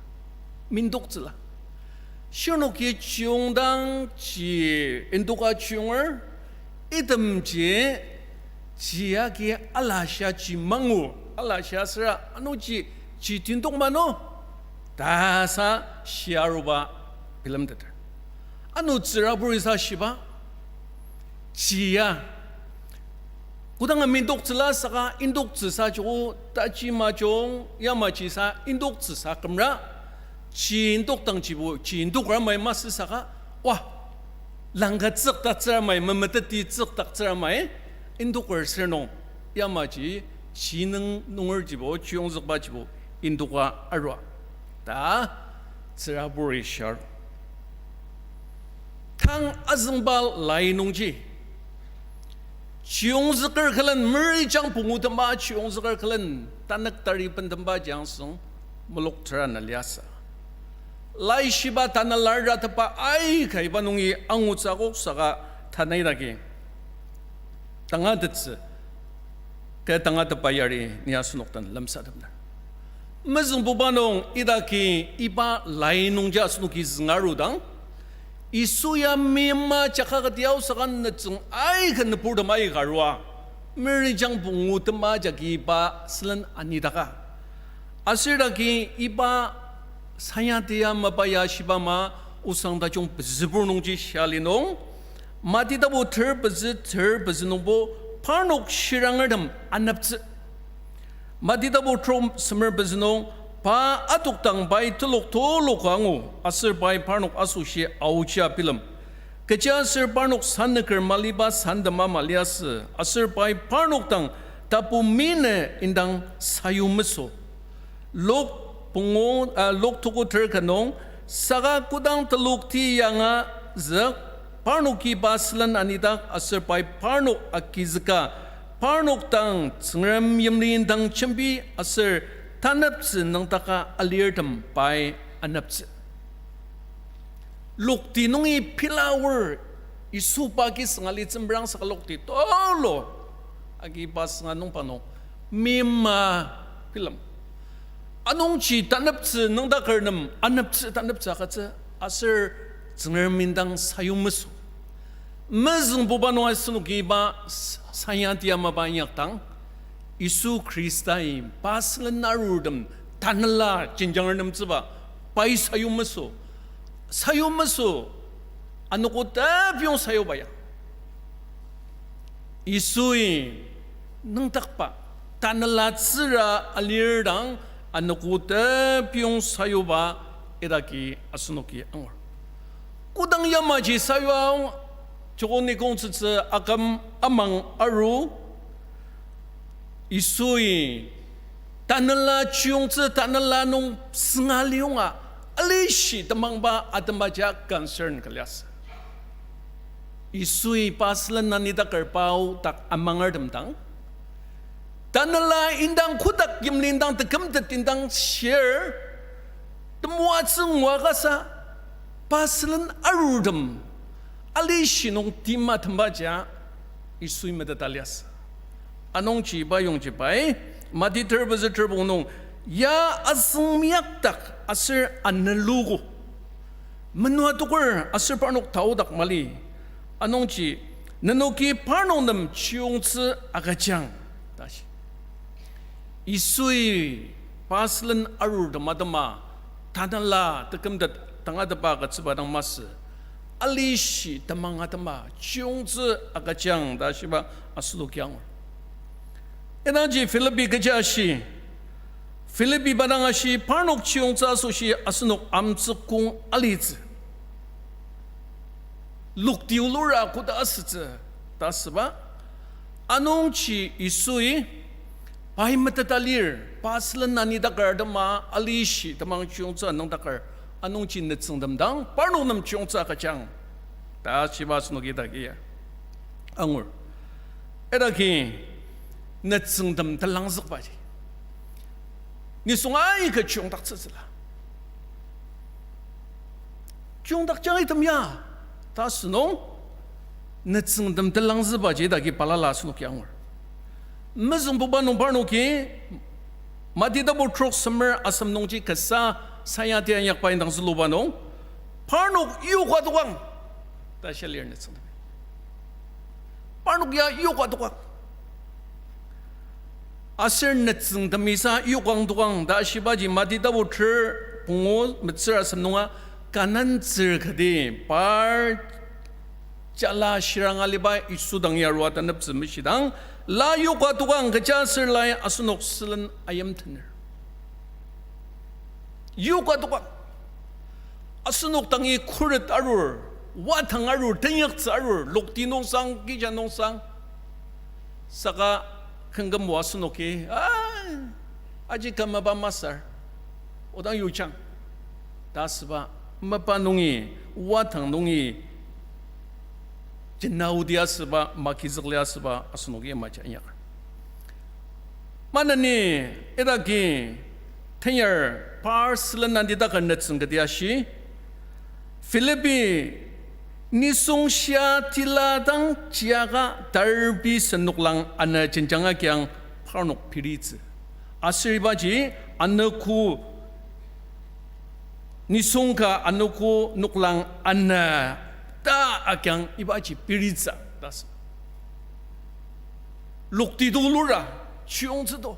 mindoktsüla. Shirnoki chiyungdang ji indoka chiyonger, itemji ji agi alashia ji mangu, alashia süra ano ji, ji tindok mano ta sa shiaruba bilemteter. Ano tsüraburi sa shiba, ji ya Kodanga mendoktsüla saka indoktsüsa joko taji majung, yamaji sa indoktsüsa kümra, ji indokdangjibo ji indoker amai masü saka, wa, langka tsükdaktsür amai, memeteti tsükdaktsür amai, indoker sür nung, yamaji ji nung nungerjibo, chiyongzükbajibo indoka arua ta tsüraburi shia aru. Tang azüngba lai nungji chiyongzüker külen, merijang pungu tema chiyongzüker külen tanük tari bentemba jiangsüng mulok tera na liasü. Laishiba tanela rateba aika iba nungi angutsü akok saka tanü idaki tangatettsü, kü tangatetba yari ni asenok den lemsatepner. Mezüngbuba nung idaki iba lai nungji asenoki zünga arudang, Yisu ya mima jaka kati aosaka nütsüng aika nüburtem aika arua, merijang pungu tema jagi iba sülen anidaka. Aser idaki iba sayatia mapa ya shiba ama osang tajung pezübur nungji shia li nung, Mati tapu ter pezü ter pezü nungbo parnok shirangertem aneptsü. Mati tapu trok semer pezü nung, pa adokdang pai telok tuluka angu, aser pai parnok asoshi aochia bilem. Kechiaser parnok sannüker maliba santema maliasü, aser pai parnok dang tapu mine indang sayu meso. Luk pungu, ah, Luk tuku ter ka nung, saka kodang telokti yanga zük, parnoki pa sülen anidak aser pai parnok agizüka, parnok dang Tsüngrem yimli indang jembi aser taneptsü nüngdaka alirtem pai aneptsü. Lokti nungi pela aor, Yisu pa ki sünga litsü merang saka lokti tulu agi pa sünga nungba nung mima bilem. Anungji taneptsü nüngdaker nem aneptsü taneptsü agütsü aser Tsüngrem indang sayu meso. Mezüngbuba nung asenoki iba s-, sayatia mapa inyakdang, Yisu Khristai pa sülen arurtem tanela jenjanger nemtsüba pai sayu meso. Sayu meso, anogo tepiyong sayuba ya. Yisui nüngdakba tanela tsüra alirtem anogo tepiyong sayuba idaki asenoki angur. Kodang yamaji sayua, joko nikong tsütsü aküm amang aru, Yisui tanela chiyongtsü tanela nung sünga liyonga alishi temangba atemaji concern ka liasü. Yisui pa sülen anidaker pa o dak amangertem dang, tanela indang kotak yimli indang tekümtet indang shir, temoatsü ngua kasa, pa sülen arurtem alishi nung tima tembaji Yisui meteta liasü. Anungji iba yongji pai, Mati ter pezü ter pungu nung, ya azüng meyakdak aser anelu ko, menua toker aser parnok taodak mali. Anungji, nenoki parnok nem chiyongtsü agüjang, ta shi. Yisui pa sülen arurtem atema tanela tekümtet tangatetba agütsüba dang masü, alishi temang atema chiyongtsü agüjang ta shiba asenoki angur. Idangji Philippi kechi ashi, Philippi pa dang ashi parnok chiyongtsü asoshi asenok amtsük kong alitsü. Lokti olura koda asütsü ta asüba, anungji Yisui pai meteta lir, pa sülen anidaker atema alishi temang chiyongtsü nüngdaker, anungji nütsüngtem dang parnok nem chiyongtsü agüjang ta shiba asenoki idaki angur. Idaki nütsüngtem telangzükbaji nisung aika chiyongdaktsütsüla. Chiyongdakjang item ya ta asünung, nütsüngtem telangzübaji idaki balala asenoki angur. Mezüngbuba nung parnoki, Mati tapu trok semer asem nungji kasa sayatia inyakba indang züluba nung, parnok yoka tokang ta shia lir nütsüngtemi. Parnok ya yoka tokang. Aser nütsüngtemi sa yokang tokang ta shibaji Mati tapu ter pungu metsür asem nunga Kanan tsür kati par jala shirang aliba Yisu dang yarua taneptsü meshidang, La yoka tokang kecha aser lai asenok sülen ayimtener. Yoka tokang. Asenok dangi khuret arur, wadang arur, tenyaktsü arur, lokti nung sang, kija nung sang. Saka kengküm o asenoki, a, aji kümaba masür. Odang yujang. Ta asüba, mapa nungi, wadang nungi, jena odi asüba, magizük lia asüba, asenok yamaji inyak. Maneni, idaki, tenyar, par sülen nandidaka nütsüng kati ashi, Philippi nisung shia tila dang chiaka tarbi sen noklang ana jenjang agiang parnok piritsü. Aser ibaji anogo nisung ka anogo noklang ana ta agiang ibaji piritsü ta asü. Lokti to lura, chiyongtsü to.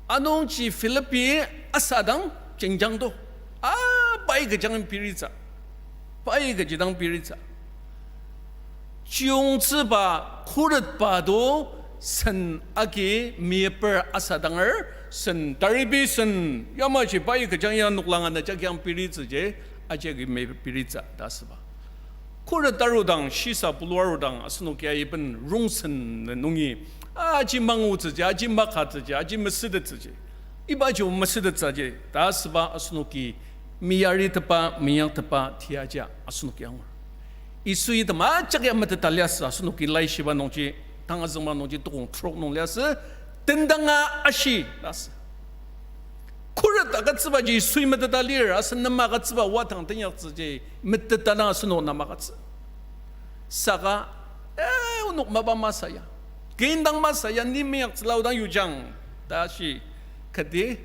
Anungji Philippi asadang jenjang to. A, pai kejang piritsü. Pai kejidang piritsü. Chiyongtsüba, khuretba to, sen agi meper asadanger, sen taribi sen, yamaji pai kejang ya noklang ana jagiang piritsüji, aji agi me piritsü ta asüba. Khuret arudang, shisa pulu arudang, asenoki aiben rongsen nungi, aji mangutsüji, aji makatsüji, aji mesütettsüji. Ibaji o mesütettsüji, ta asüba asenoki meyaritepba, menyaktetba, tiaji asenoki angur. Yisui item ajak ya meteta liasü asenoki laishiba nungji, tangazüngba nungji, tukong trok nung liasü, tendanga ashi, ta asü. Khuret agütsübaji Yisui meteta lir, asen nem agütsüba wadang tenyaktsüji meteta dang asenok nem agütsü. Saka, eh, onok mapa masü ya. Kin dang masü ya, ni menyaktsüla odang yujang. Ta shi, kati,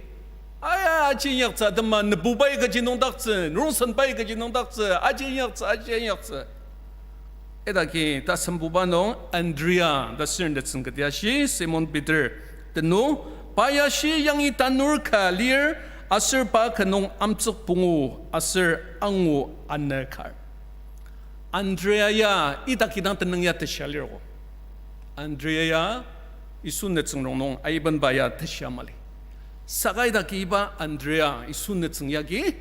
aya, aji inyaktsü atema, nübubai kaji nüngdaktsü, rongsenbai kaji nüngdaktsü, aji inyaktsü, aji inyaktsü. Idaki tasembuba nung Andrea ta sür nütsüng kati ashi, Simon Peter tenü, pa ya shi yangi tanur ka lir, aser pa ka nung amtsük pungu, aser angu ana kar. Andrea ya idaki dang tenüng ya teshia lirko. Andrea ya Yisu nütsüng rongnung aibenba ya teshia mali. Saka idaki iba Andrea Yisu nütsüng yagi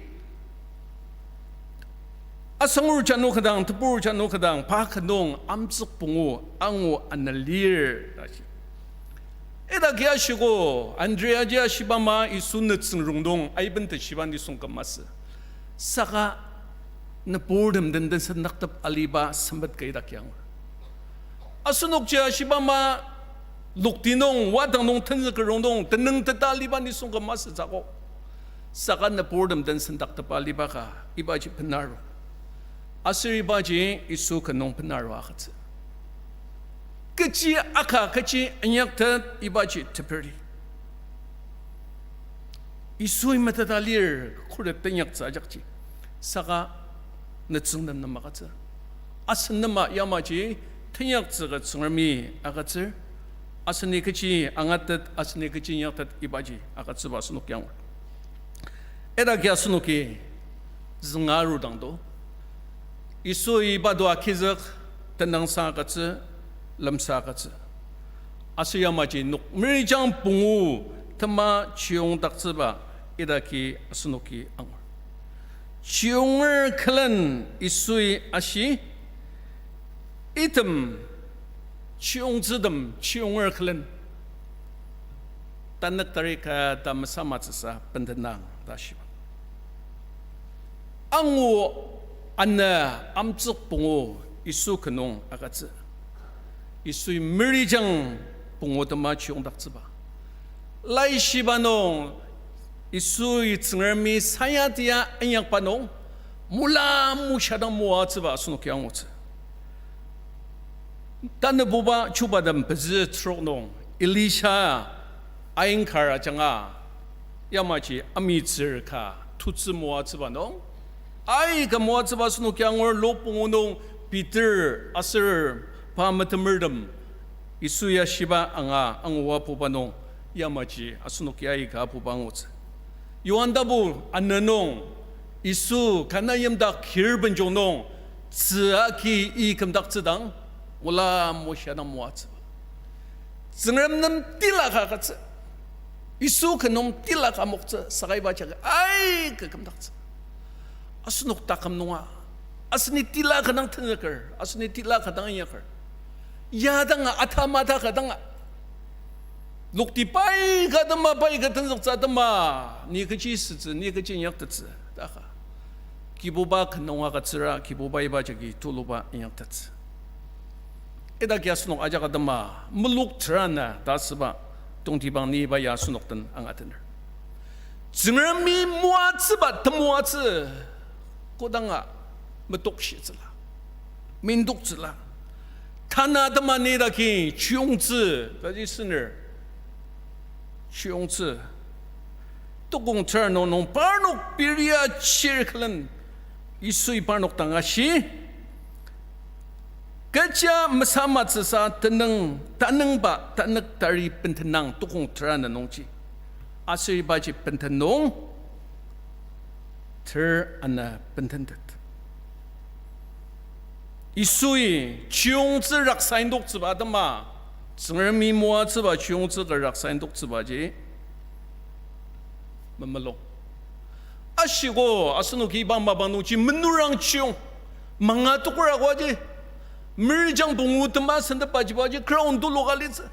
asangur janu kadang, tebur janu kadang, pa ka nung amtsük pungu, angu ana lir, ta shi. Idaki ashiko, Andrea ji ashiba ama Yisu nütsüng rongnung aiben teshiba nisung ka masü. Saka nüburtem den tensendaktep aliba sempet ka idaki angur. Asenokji ashiba ama lokti nung, wadang nung, tenzüker rongnung, tenüng teta aliba nisung ka masü tsüko. Saka nüburtem den sendaktepa aliba ka, ibaji benaru. Aser ibaji Yisu ka nung benaru agütsü. Kechi aka, kechi inyaktet ibaji teperdi. Yisui meteta lir, khuret tenyaktsü ajakji. Saka nütsüngtem nem agütsü. Asen nema yamaji tenyaktsü ka Tsüngremi agütsür. Aseni kechi angatet, aseni kechi inyaktet ibaji agütsüba asenok yangur. Idaki asenoki zünga arudang do. Yisui iba do agizük, tenüngsang agütsü, lemsang agütsü. Aser yamaji nok meyirijang pungu tema chiyongdaktsüba idaki asenoki angur. Chiyonger külen Yisui ashi, item chiyongtsütem chiyonger külen tanük tari ka ta mesamatsüsa bendenang ta shiba. Angu ana amtsük pungu Yisu ka nung agütsü. Yisui meyirijang pungu tema chiyongdaktsüba. Laishiba nung Yisui Tsüngremi sayatia inyakba nung, mula moshadang moatsüba asenoki angutsü. Tanübuba chubatem pezü trok nung, Elisha ain kar ajanga, yamaji amitsür ka tutsü moatsüba nung, aika moatsüba asenoki angur. Luk pungu nung Peter aser pa metemertem Yisu ya shiba anga angu apuba nung, yamaji asenoki aika apuba angutsü. Johan tapu ana nung, Yisu Kana yimdak kir benjong nung, tzü agi i kümdaktsüdang, mula moshadang moatsüba. Tsüngrem nem tila ka agütsü. Yisu ka nung tila ka moktsü, saka iba jagi aika kümdaktsü. Asenok taküm nunga, aseni tila ka dang tenzüker, aseni tila ka dang inyaker, ya danga atamata ka danga lokti pai ka atema, pai ka tenzüktsü atema, ni kechi sütsü, ni kechi inyaktettsü ta ka Kibuba ka nunga agütsüra, Kibuba iba jagi tuluba inyaktettsü. Idaki asenok ajak atema muluk terana ta asüba tongtibang ni iba ya asenok den angatener. Tsüngremi moatsüba temoatsü kodanga metokshitsüla, mendoktsüla. Tanü atema ni idaki chiyungtsü taji süner, chiyungtsü. Tukong ter nung nung parnok peria chir külen Yisui parnok dang ashi, kecha mesamatsüsa tenüng, tanüngba tanük tari bentenang tukong ter ana nungji. Aser ibaji benten nung ter ana bententet. Yisui chiyungtsü raksa indoktsüba atema, Tsüngremi moatsüba chiyungtsü ka raksa indoktsübaji memelo. Ashiko, asenoki iba mapang nungji menurang chiyong, manga tukur akoaji, merijang pungu tema sentepajibaji crown tuluka litsü,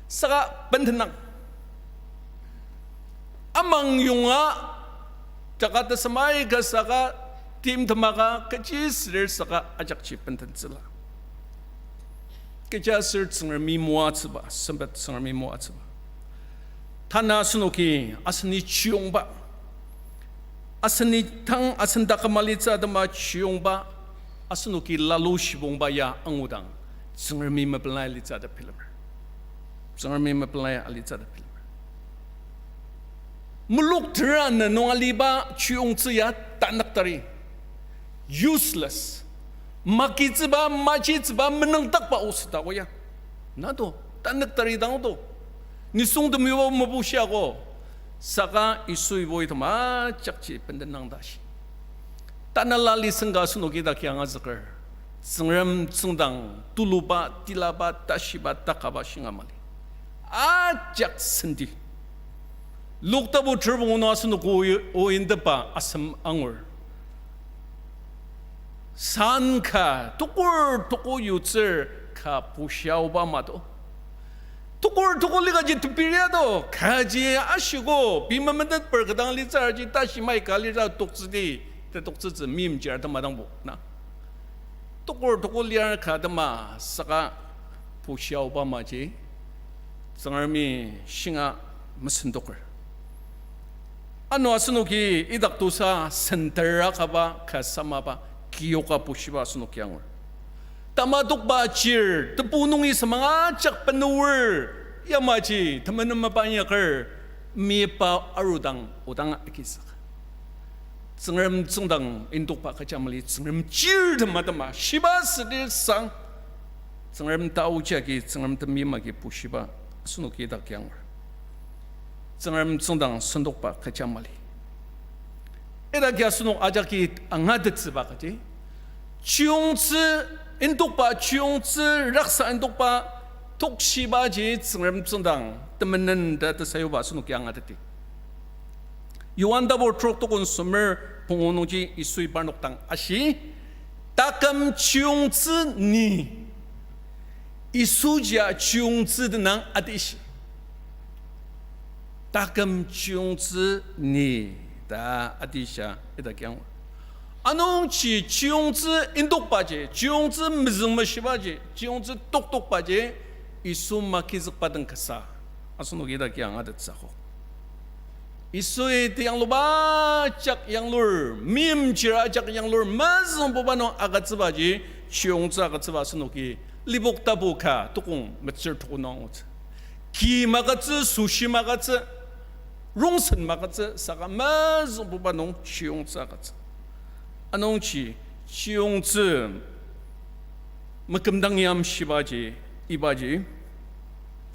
saka bentenang. Amang yonga, jaka tesem aika saka, tim temaka, kechi südir saka ajakji bententsüla. Kechiaser Tsüngremi moatsüba, sempet Tsüngremi moatsüba. Tanü asenoki aseni chiyongba, aseni tang asen taküm alitsü atema chiyongba, asenoki lalu shibongba ya angudang, Tsüngremi mepelar alitsü ta bilemer. Tsüngremi mepelar alitsü ta bilemer. Muluk ter ana nung aliba chiyungtsü ya tanük tari. Useless. Makitsüba, majitsüba, menüngdakba osü ta ko ya. Nado, tanük tari dang do. Nisung temiba mebushiako. Saka Yisui iboitem ajakji bentenang ta shi. Tanela lisenka asenoki idaki angazüker, Tsüngrem tsüngdang tuluba, tilaba, tashiba, takaba shinga mali. Ajak senti. Luk tapu ter pungu nung asenok o-, o indeba asem angur. San ka tukur tuku yutsür ka pushiaoba mato. Tukur tuku likaji tepiri ato, kaji ashiko, pei memetetper kedang litsürji tashi mai ka lira toktsüdi, tetoktsütsü meimchir tema dangbo na. Tukur tuku lir ka tema saka pushiaoba maji, Tsüngremi shinga mesentoker. Ano asenoki idak tusa sentera kaba ka samaba kiyoka pushiba asenoki angur. Tamatokba chir, tebu nungi semang ajak benur, yamaji temenen mapa inyaker, mipa arudang odang agizük. Tsüngrem tsüngdang indokba kecha mali, Tsüngrem chir tema tema shiba südi sang, Tsüngrem taoji agi, Tsüngrem temeim agi pushiba asenoki idaki angur. Tsüngrem tsüngdang sentokba kecha mali. Idaki asenok ajaki angatettsüba kaji, chiyungtsü indokba, chiyungtsü raksa indokba tokshibaji Tsüngrem tsüngdang temenen ta tesayuba asenoki angateti. Yohan tapu trok tokon semer pungu nungji Yisui parnok dang ashi, taküm chiyungtsü ni, Yisujia chiyungtsü tenang atishi. Taküm chiyungtsü ni ta atishia idaki angur. Anungji chiyungtsü indokbaji, chiyungtsü mezüngmeshibaji, chiyungtsü toktokbaji, Yisu makizükba den kasa asenoki idaki angatettsü akok. Yisui teyangluba ajak yanglur, meimchir ajak yanglur, mezüngbuba nung agütsübaji, chiyungtsü agütsüba asenoki Lipok tapu ka tokong metsür tokong nung angutsü. Ki magütsü, sushi magütsü, rongsen magütsü, saka mezüngbuba nung chiyungtsü agütsü. Anungji chiyungtsü mekümdang yamshibaji, ibaji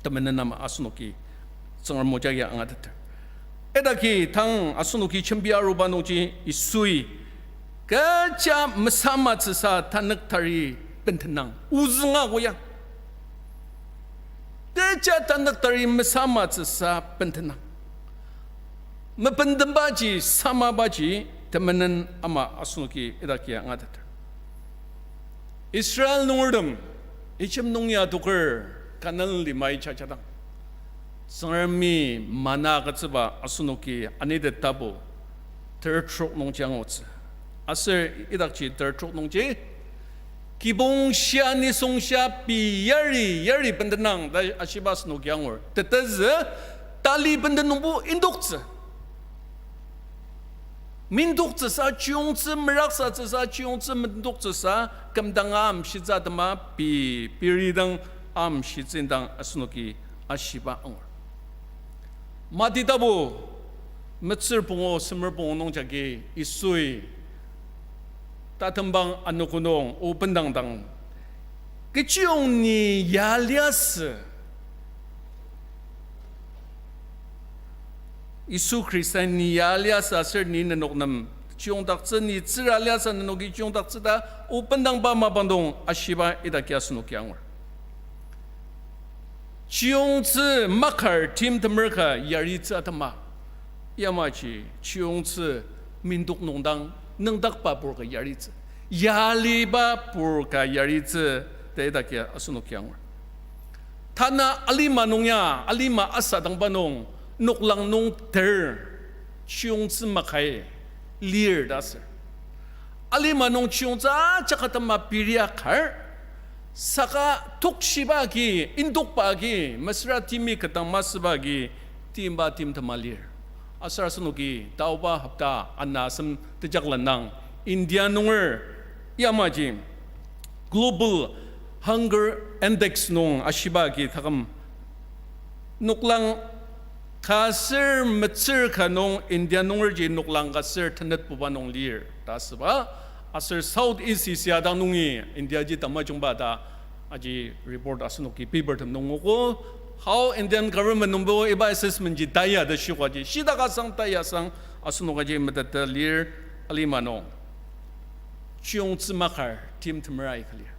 temenen ama asenoki Tsüngrem moja ya angateter. Idaki tang asenoki jembi aruba nungji Yisui kecha mesamatsüsa tanük tari bentenang ozünga koya. Teja tanük tari mesamatsüsa bentenang. Mebendenbaji, samabaji, temenen ama asenoki idaki angateter. Israel nungertem, Ijip nung ya adoker, Kanan limai jajadang, Tsüngremi mana agütsüba asenoki anite tapu, ter trok nungji angutsü. Aser idakji ter trok nungji, kibong shia nisung shia pei yari yari bendenang ta ashiba asenoki angur. Tetezü, tali benden nungbo indoktsü. Mindoktsüsa chiyongtsü, meraksatsüsa chiyongtsü, mindoktsüsa kümdanga amshitsü atema pei, pei ridang amshitsü indang asenoki ashiba angur. Mati tapu metsür pungu semer pungu nung jagi Yisui tatembang anogo nung o bendangdang, kechiyong ni ya liasü? Yisu Khrista ni ya liasü aser ni nenok nem chiyongdaktsü, ni tsüra liasü nenoki chiyongdaktsü ta o bendangba mapang nung ashiba idaki asenoki angur. Chiyongtsü makar timtemer ka yaritsü atema, yamaji chiyongtsü mindok nungdang nüngdakba pur ka yaritsü, yaliba pur ka yaritsü ta idaki asenoki angur. Tanü alima nung ya, alima asadangba nung, noklang nung ter chiyongtsü makai lir ta asür. Alima nung chiyongtsü ajak atema piri akar, saka tokshiba agi, indokba agi, mesüra timi ketang masüba agi, timba timtema lir. Aser asenoki taoba hopta ana asem tejaklendang India nunger yamaji Global Hunger Index nung ashiba agi taküm noklang ka ser metsür ka nung India nungerji noklang ka ser tenetbuba nung lir ta asüba. Aser South East Asia dang nungi India ji tamajungba ta aji report asenoki paper tem nung nguogo. Hao Indian government nungbo iba assessment ji taya ta shiokaji, shidaka sang taya sang asenok aji meteta lir. Alima nung chiyongtsü makar timtemera ika lir.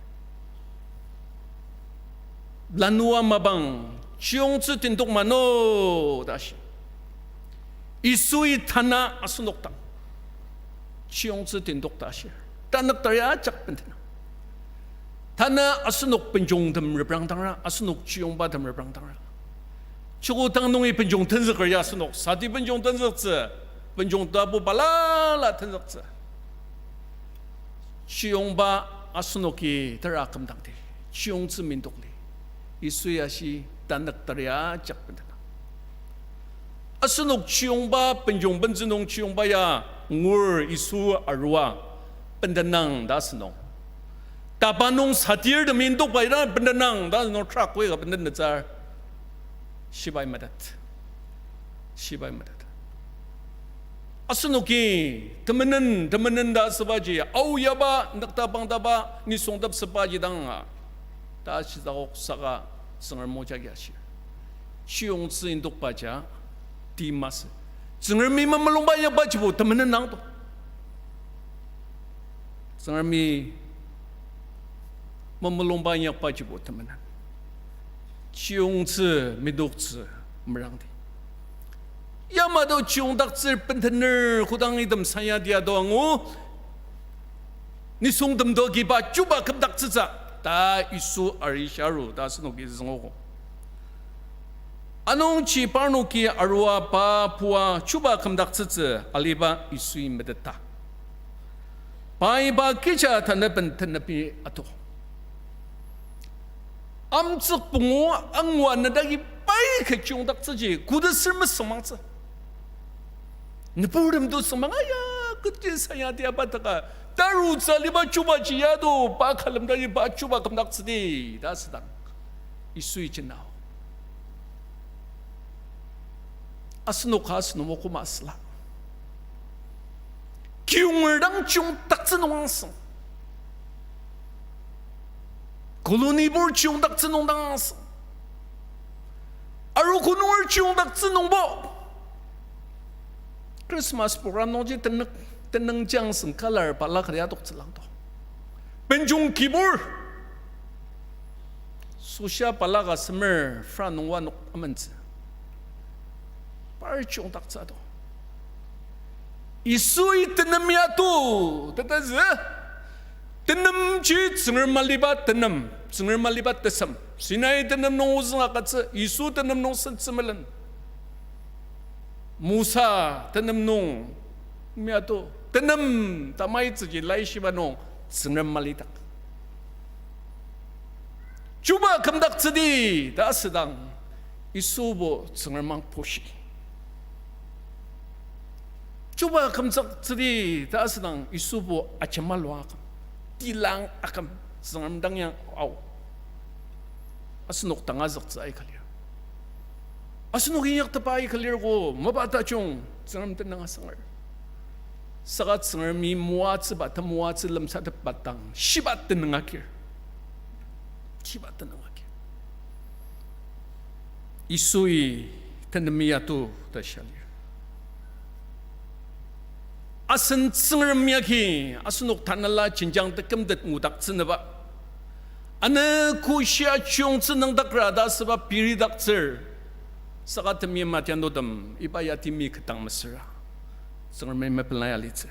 Lanua mapang chiyongtsü tendok mano ta ashi. Yisui tanü asenok dang chiyongtsü tendok ta ashir. Tanük tari ajak bendenang. Tanü asenok benjongtem reprangdangra, asenok chiyongbatem reprangdangra. Choko tang nungi benjong tenzüker ya asenok sati benjong tenzüktsü, benjong tapu balala tenzüktsü. Chiyongba asenoki tera kümdangdi, chiyongtsü mindokli. Yisui ashi tanük tari ajak bendenang. Asenok chiyongba benjong bentsü nung chiyongba ya ngur Yisu arua bendenang ta asünung. Tapa nung satirtemi indokba ira bendenang ta asünung, trakoi ka bendenetsür. Shibai metet. Shibai metet. Asenoki temenen, temenen ta asübaji, aoyaba, nüktabangtaba, nisungtepsübaji danga ta shitakok saka Tsüngrem moja agi ashi. Chiyongtsü indokbaja ti masü. Tsüngremi mamulungba inyakbajibo temenen nangdo. Tsüngremi mamulungba inyakbajibo temenen. Chiyongtsü, midoktsü, merangdi. Yamato chiyongdaktsür bentener kodang item sayadi ado angu, nisungtem to kiba chuba kümdaktsütsü ta Yisu arisharu ta asenoki züngogo. Anungji parnoki arua pa pua chuba kümdaktsütsü aliba Yisui meteta. Pai pa kija tanü bentenepi ato. Amtsük pungu angua nedagi pai ka chiyongdaktsüji kodasür mesüngmangtsü. Nüburtem to süngmang aya, keti sayadi aba taka, tarutsü aliba chubaji ya do, pa ka lemdaji pa chuba kümdaktsüdi ta asüdang, Yisui jenao. Asenok ka asenok mokoma asüla. Kiyonger dang chiyongdaktsü nung angsüng. Colony bur chiyongdaktsü nung dang angsüng. Arogo nunger chiyongdaktsü nungbo Christmas program nungji tenük, tenüng jangsüng color balaka ya adoktsü langdo. Benjong kibur. Sosha balaka semer fra nung wa nok amentsü. Par chiyongdaktsü to. Yisui tenem ya to, teta zü. Tenemji Tsüngrem aliba tenem, Tsüngrem aliba tesem. Sinai tenem nung ozüng agütsü, Yisu tenem nung sentsü melen. Mosa tenem nung, mia to, tenem tamaitsüji laishiba nung Tsüngrem malidak. Chuba kümdaktsüdi ta asüdang, Yisubo Tsüngrem ang pushi. Chuba kümdaktsüdi ta asüdang, Yisubo ajema lua aküm, tilang aküm, Tsüngrem dang ya ao. Asenok tangazüktsü aika lir. Asenok inyaktepa aika lir ko, mapa tajung, Tsüngrem tenüng asanger. Saka Tsüngremi moatsüba, temoatsü lemsatepba dang, shiba tenüng agir. Shiba tenüng agir. Yisui tenemi ya to ta shia lir. Asen Tsüngrem yagi, asenok tanela jenjang tekümtet ngudaktsünüba. Ano koshia chiyongtsü nüngdakra ta asüba piridaktsür. Saka temeim adianutem, iba ya temi ketang mesüra, Tsüngremi mepela ya litsü.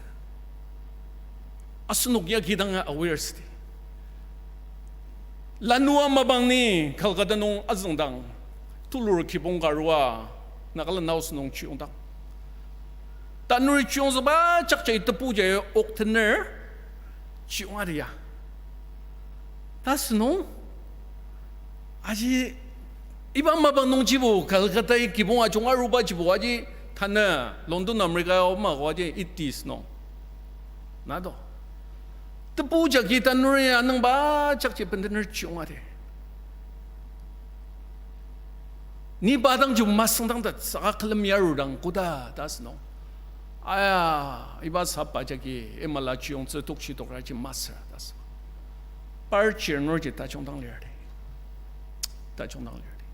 Asenok yagi danga aware südi. Lanua mapang ni Kolkata nung azüngdang, tulur kibong ka arua, Nagaland House nung chiyongdang, tanur chiyongzüba jakji tebuji oktener chiyonga lia. Ta sünung, aji, iba mapang nungjibo Kolkata-i kibong ajunga arubajibo aji, tanü London, America-o mako aji eighties nung, na do. Tebu jagi tanuri anüngba jakji bendener chiyonga de. Ni pa dangji masüngdang ta saka külem yarudang koda ta sünung, aya, iba sapa jagi imala chiyongtsü tokshi tokraji masüra ta sü. Par chirnurji tajungdang lir de. Tajungdang lir de.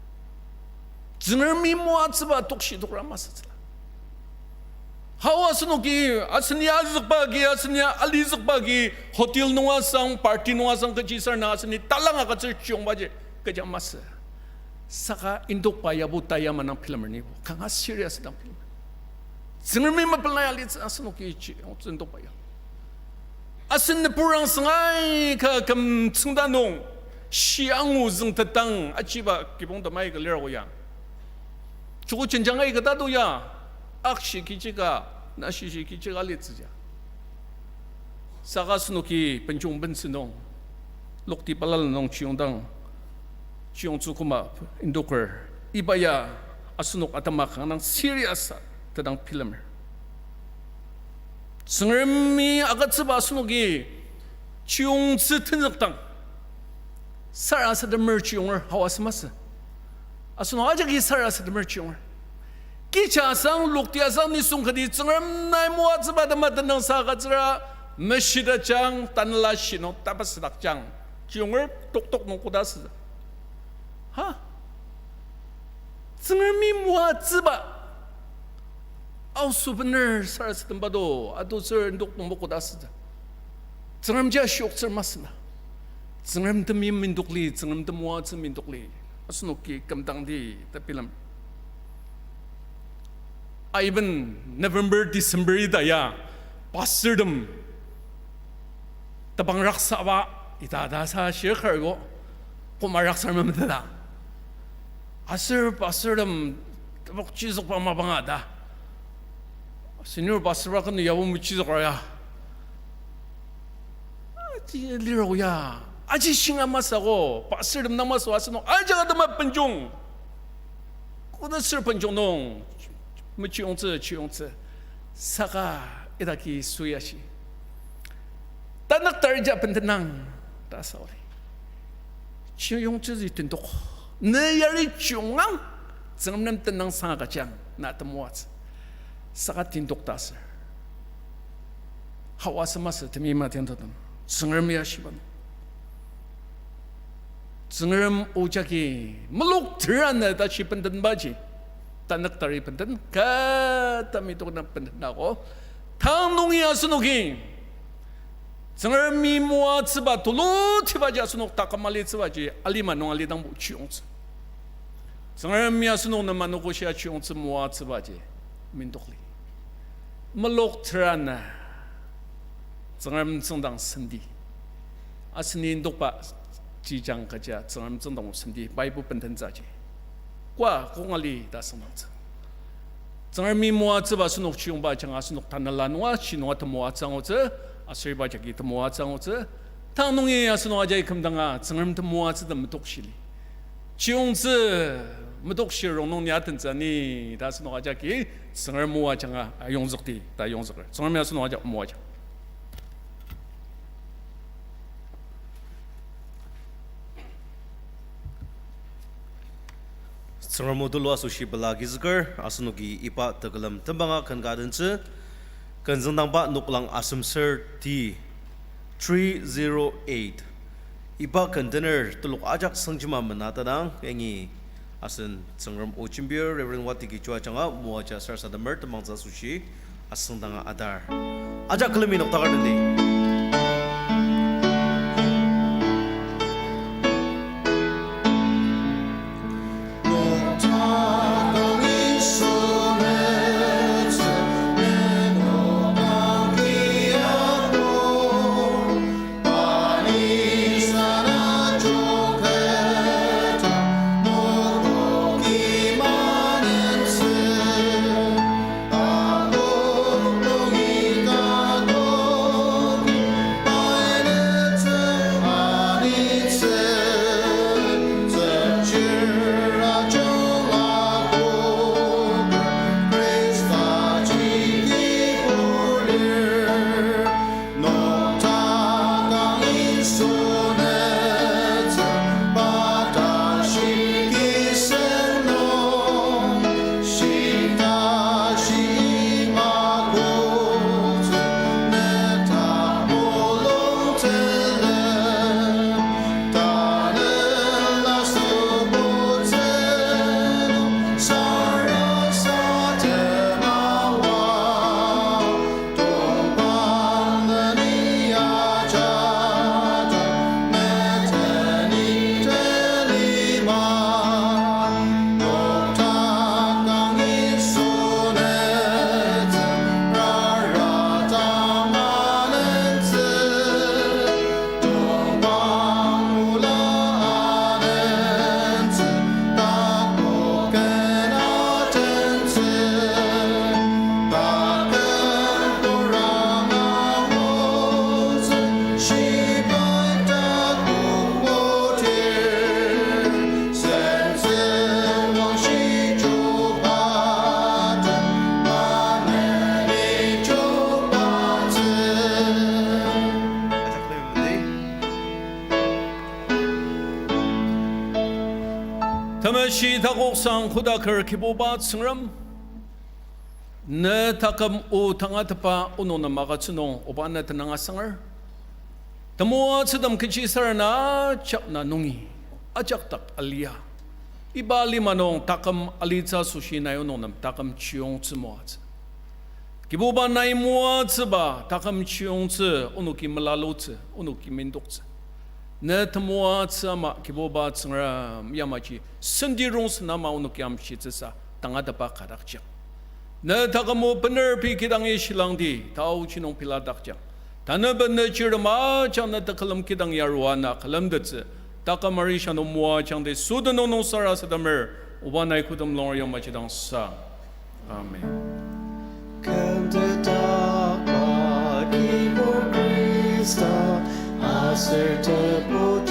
Tsüngremi moatsüba tokshi tokra masütsüla. Hao asenoki, asen ya azükba agi, asen ya alizükba agi, hotel nung asang, party nung asang, kechi sür na aseni talang agütsür chiyongbaji kecha masü. Saka indokba yabo taya manang bilemer nibo kanga serious dang bilemer. Tsüngremi mapela ya litsü asenoki chiyongtsü indokba ya. Asen nüburang süngai ka küm tsüngda nung, shi angu züngtetang achiba kibong tamai ka lirako ya. Joko jenjang aika tato ya, akshi kichika, nashishi kichika litsüja. Saka asenoki benjong bensü nung, lokti balala nung chiyongdang, chiyongtsü küma indoker, iba ya asenok atema kanga dang serious tedang bilemer. Tsüngremi agütsüba asenoki chiyongtsü tenzükdang, sarasademer chiyonger hao asü masü. Asenok ajaki sarasademer chiyonger. Kicha asang, lokti asang, nisung kati Tsüngrem nai moatsüba tema tenüngsang agütsüra, meshidajang, tanela shinung tapasüdakjang chiyonger toktok nung koda asütsü. Ha? Tsüngremi moatsüba aosü bener sarasademba do, ato sür indok nungbo koda asütsü. Tsüngrem jia shioktsür masü na. Tsüngrem temeim indok li, Tsüngrem temoatsü indok li. Asenoki kümdangdi ta bilem. Aiben November, December ita ya, pastortem tebang raksaba ita ta sa shir kar bo, koma raksa memeteta. Aser pastortem tebok chizükba mapanga ta, senior pastor ba kenu yabo mechizükra ya. Aji lirao ya, aji shinga masü ko, pastortem na masü asenok ajak atema benjong. Koda sür benjong nung, mechiyongtsü, chiyongtsü. Saka idaki süyashi, tanük tarija bendenang ta sa ori. Chiyongtsüji tendok. Ne yari chiyongang, Tsüngrem nem tenüngsang agüjang, na temoatsü. Saka tendok ta ser. Hao asü masü temeim adianutem, Tsüngrem ya shiba nung, Tsüngrem o jagi muluk terana tashi bendenbaji, tanük tari benden kata mitokna benden ako. Tang nungi asenoki Tsüngremi moatsüba tulutibaji asenok taküm alitsübaji alima nung alidangbo chiyongtsü. Tsüngremi asenok nem anogoshia chiyongtsü moatsübaji mendokli. Melok terana Tsüngrem tsüngdang senti. Asen indokba jijang kaja Tsüngrem tsüngdang senti. Bible bendentsüji. Kwa kongali ta süngdangtsü. Tsüngremi moatsüba asenok chiyongba ajanga asenok tanela nunga shi nunga temoatsü angutsü, aser iba jagi temoatsü angutsü. Tang nungi asenok ajai kümdanga Tsüngrem temoatsütem metokshili. Chiyongtsü metokshi rongnung ni atentsü ni ta asenok ajaki Tsüngrem moajanga ayongzükti ta yongzüker. Tsüngremi asenok ajak moajang. Tsüngrem o tulu asoshi pela agizüker, asenoki iba tekülem tembanga ken ka adentsü, ken züngdangba noklang asemser ti three zero eight. Iba ken tener telok ajak sengjima mena tadang, yangi asen Tsüngrem o jembir Reverend Watiki Chua ajanga moaja sarasademer tembangtsü asoshi asüngdanga adar. Ajak külemi noktakar tendi. Temeshi takoksang kodaker Kibuba Tsüngrem, ne taküm o tangatetba onok nem agütsü nung oba ne tenüng asanger. Temoatsütem kechisarena ajak na nungi, ajak dak alia. Iba lima nung taküm alitsü asoshi nai onok nem taküm chiyongtsü moatsü. Kibuba nai moatsüba taküm chiyongtsü onoki melalutsü, onoki mendoktsü. Ne temoatsü ama Kibuba Tsüngrem yamaji senti rongsen ama onoki amshitsüsa tangatetba kadakjang. Ne taküm o bener pei kidangi shilangdi, taoji nung peladakjang. Tanü bena chirtem ajak ne tekülem kidang yarua na külemtettsü, taküm arishia nung moajangdi süden nung sarasademer, oba nai kodem longer yamaji dang sang. Amen. Kümtetba Kibur Khrista, aser tebu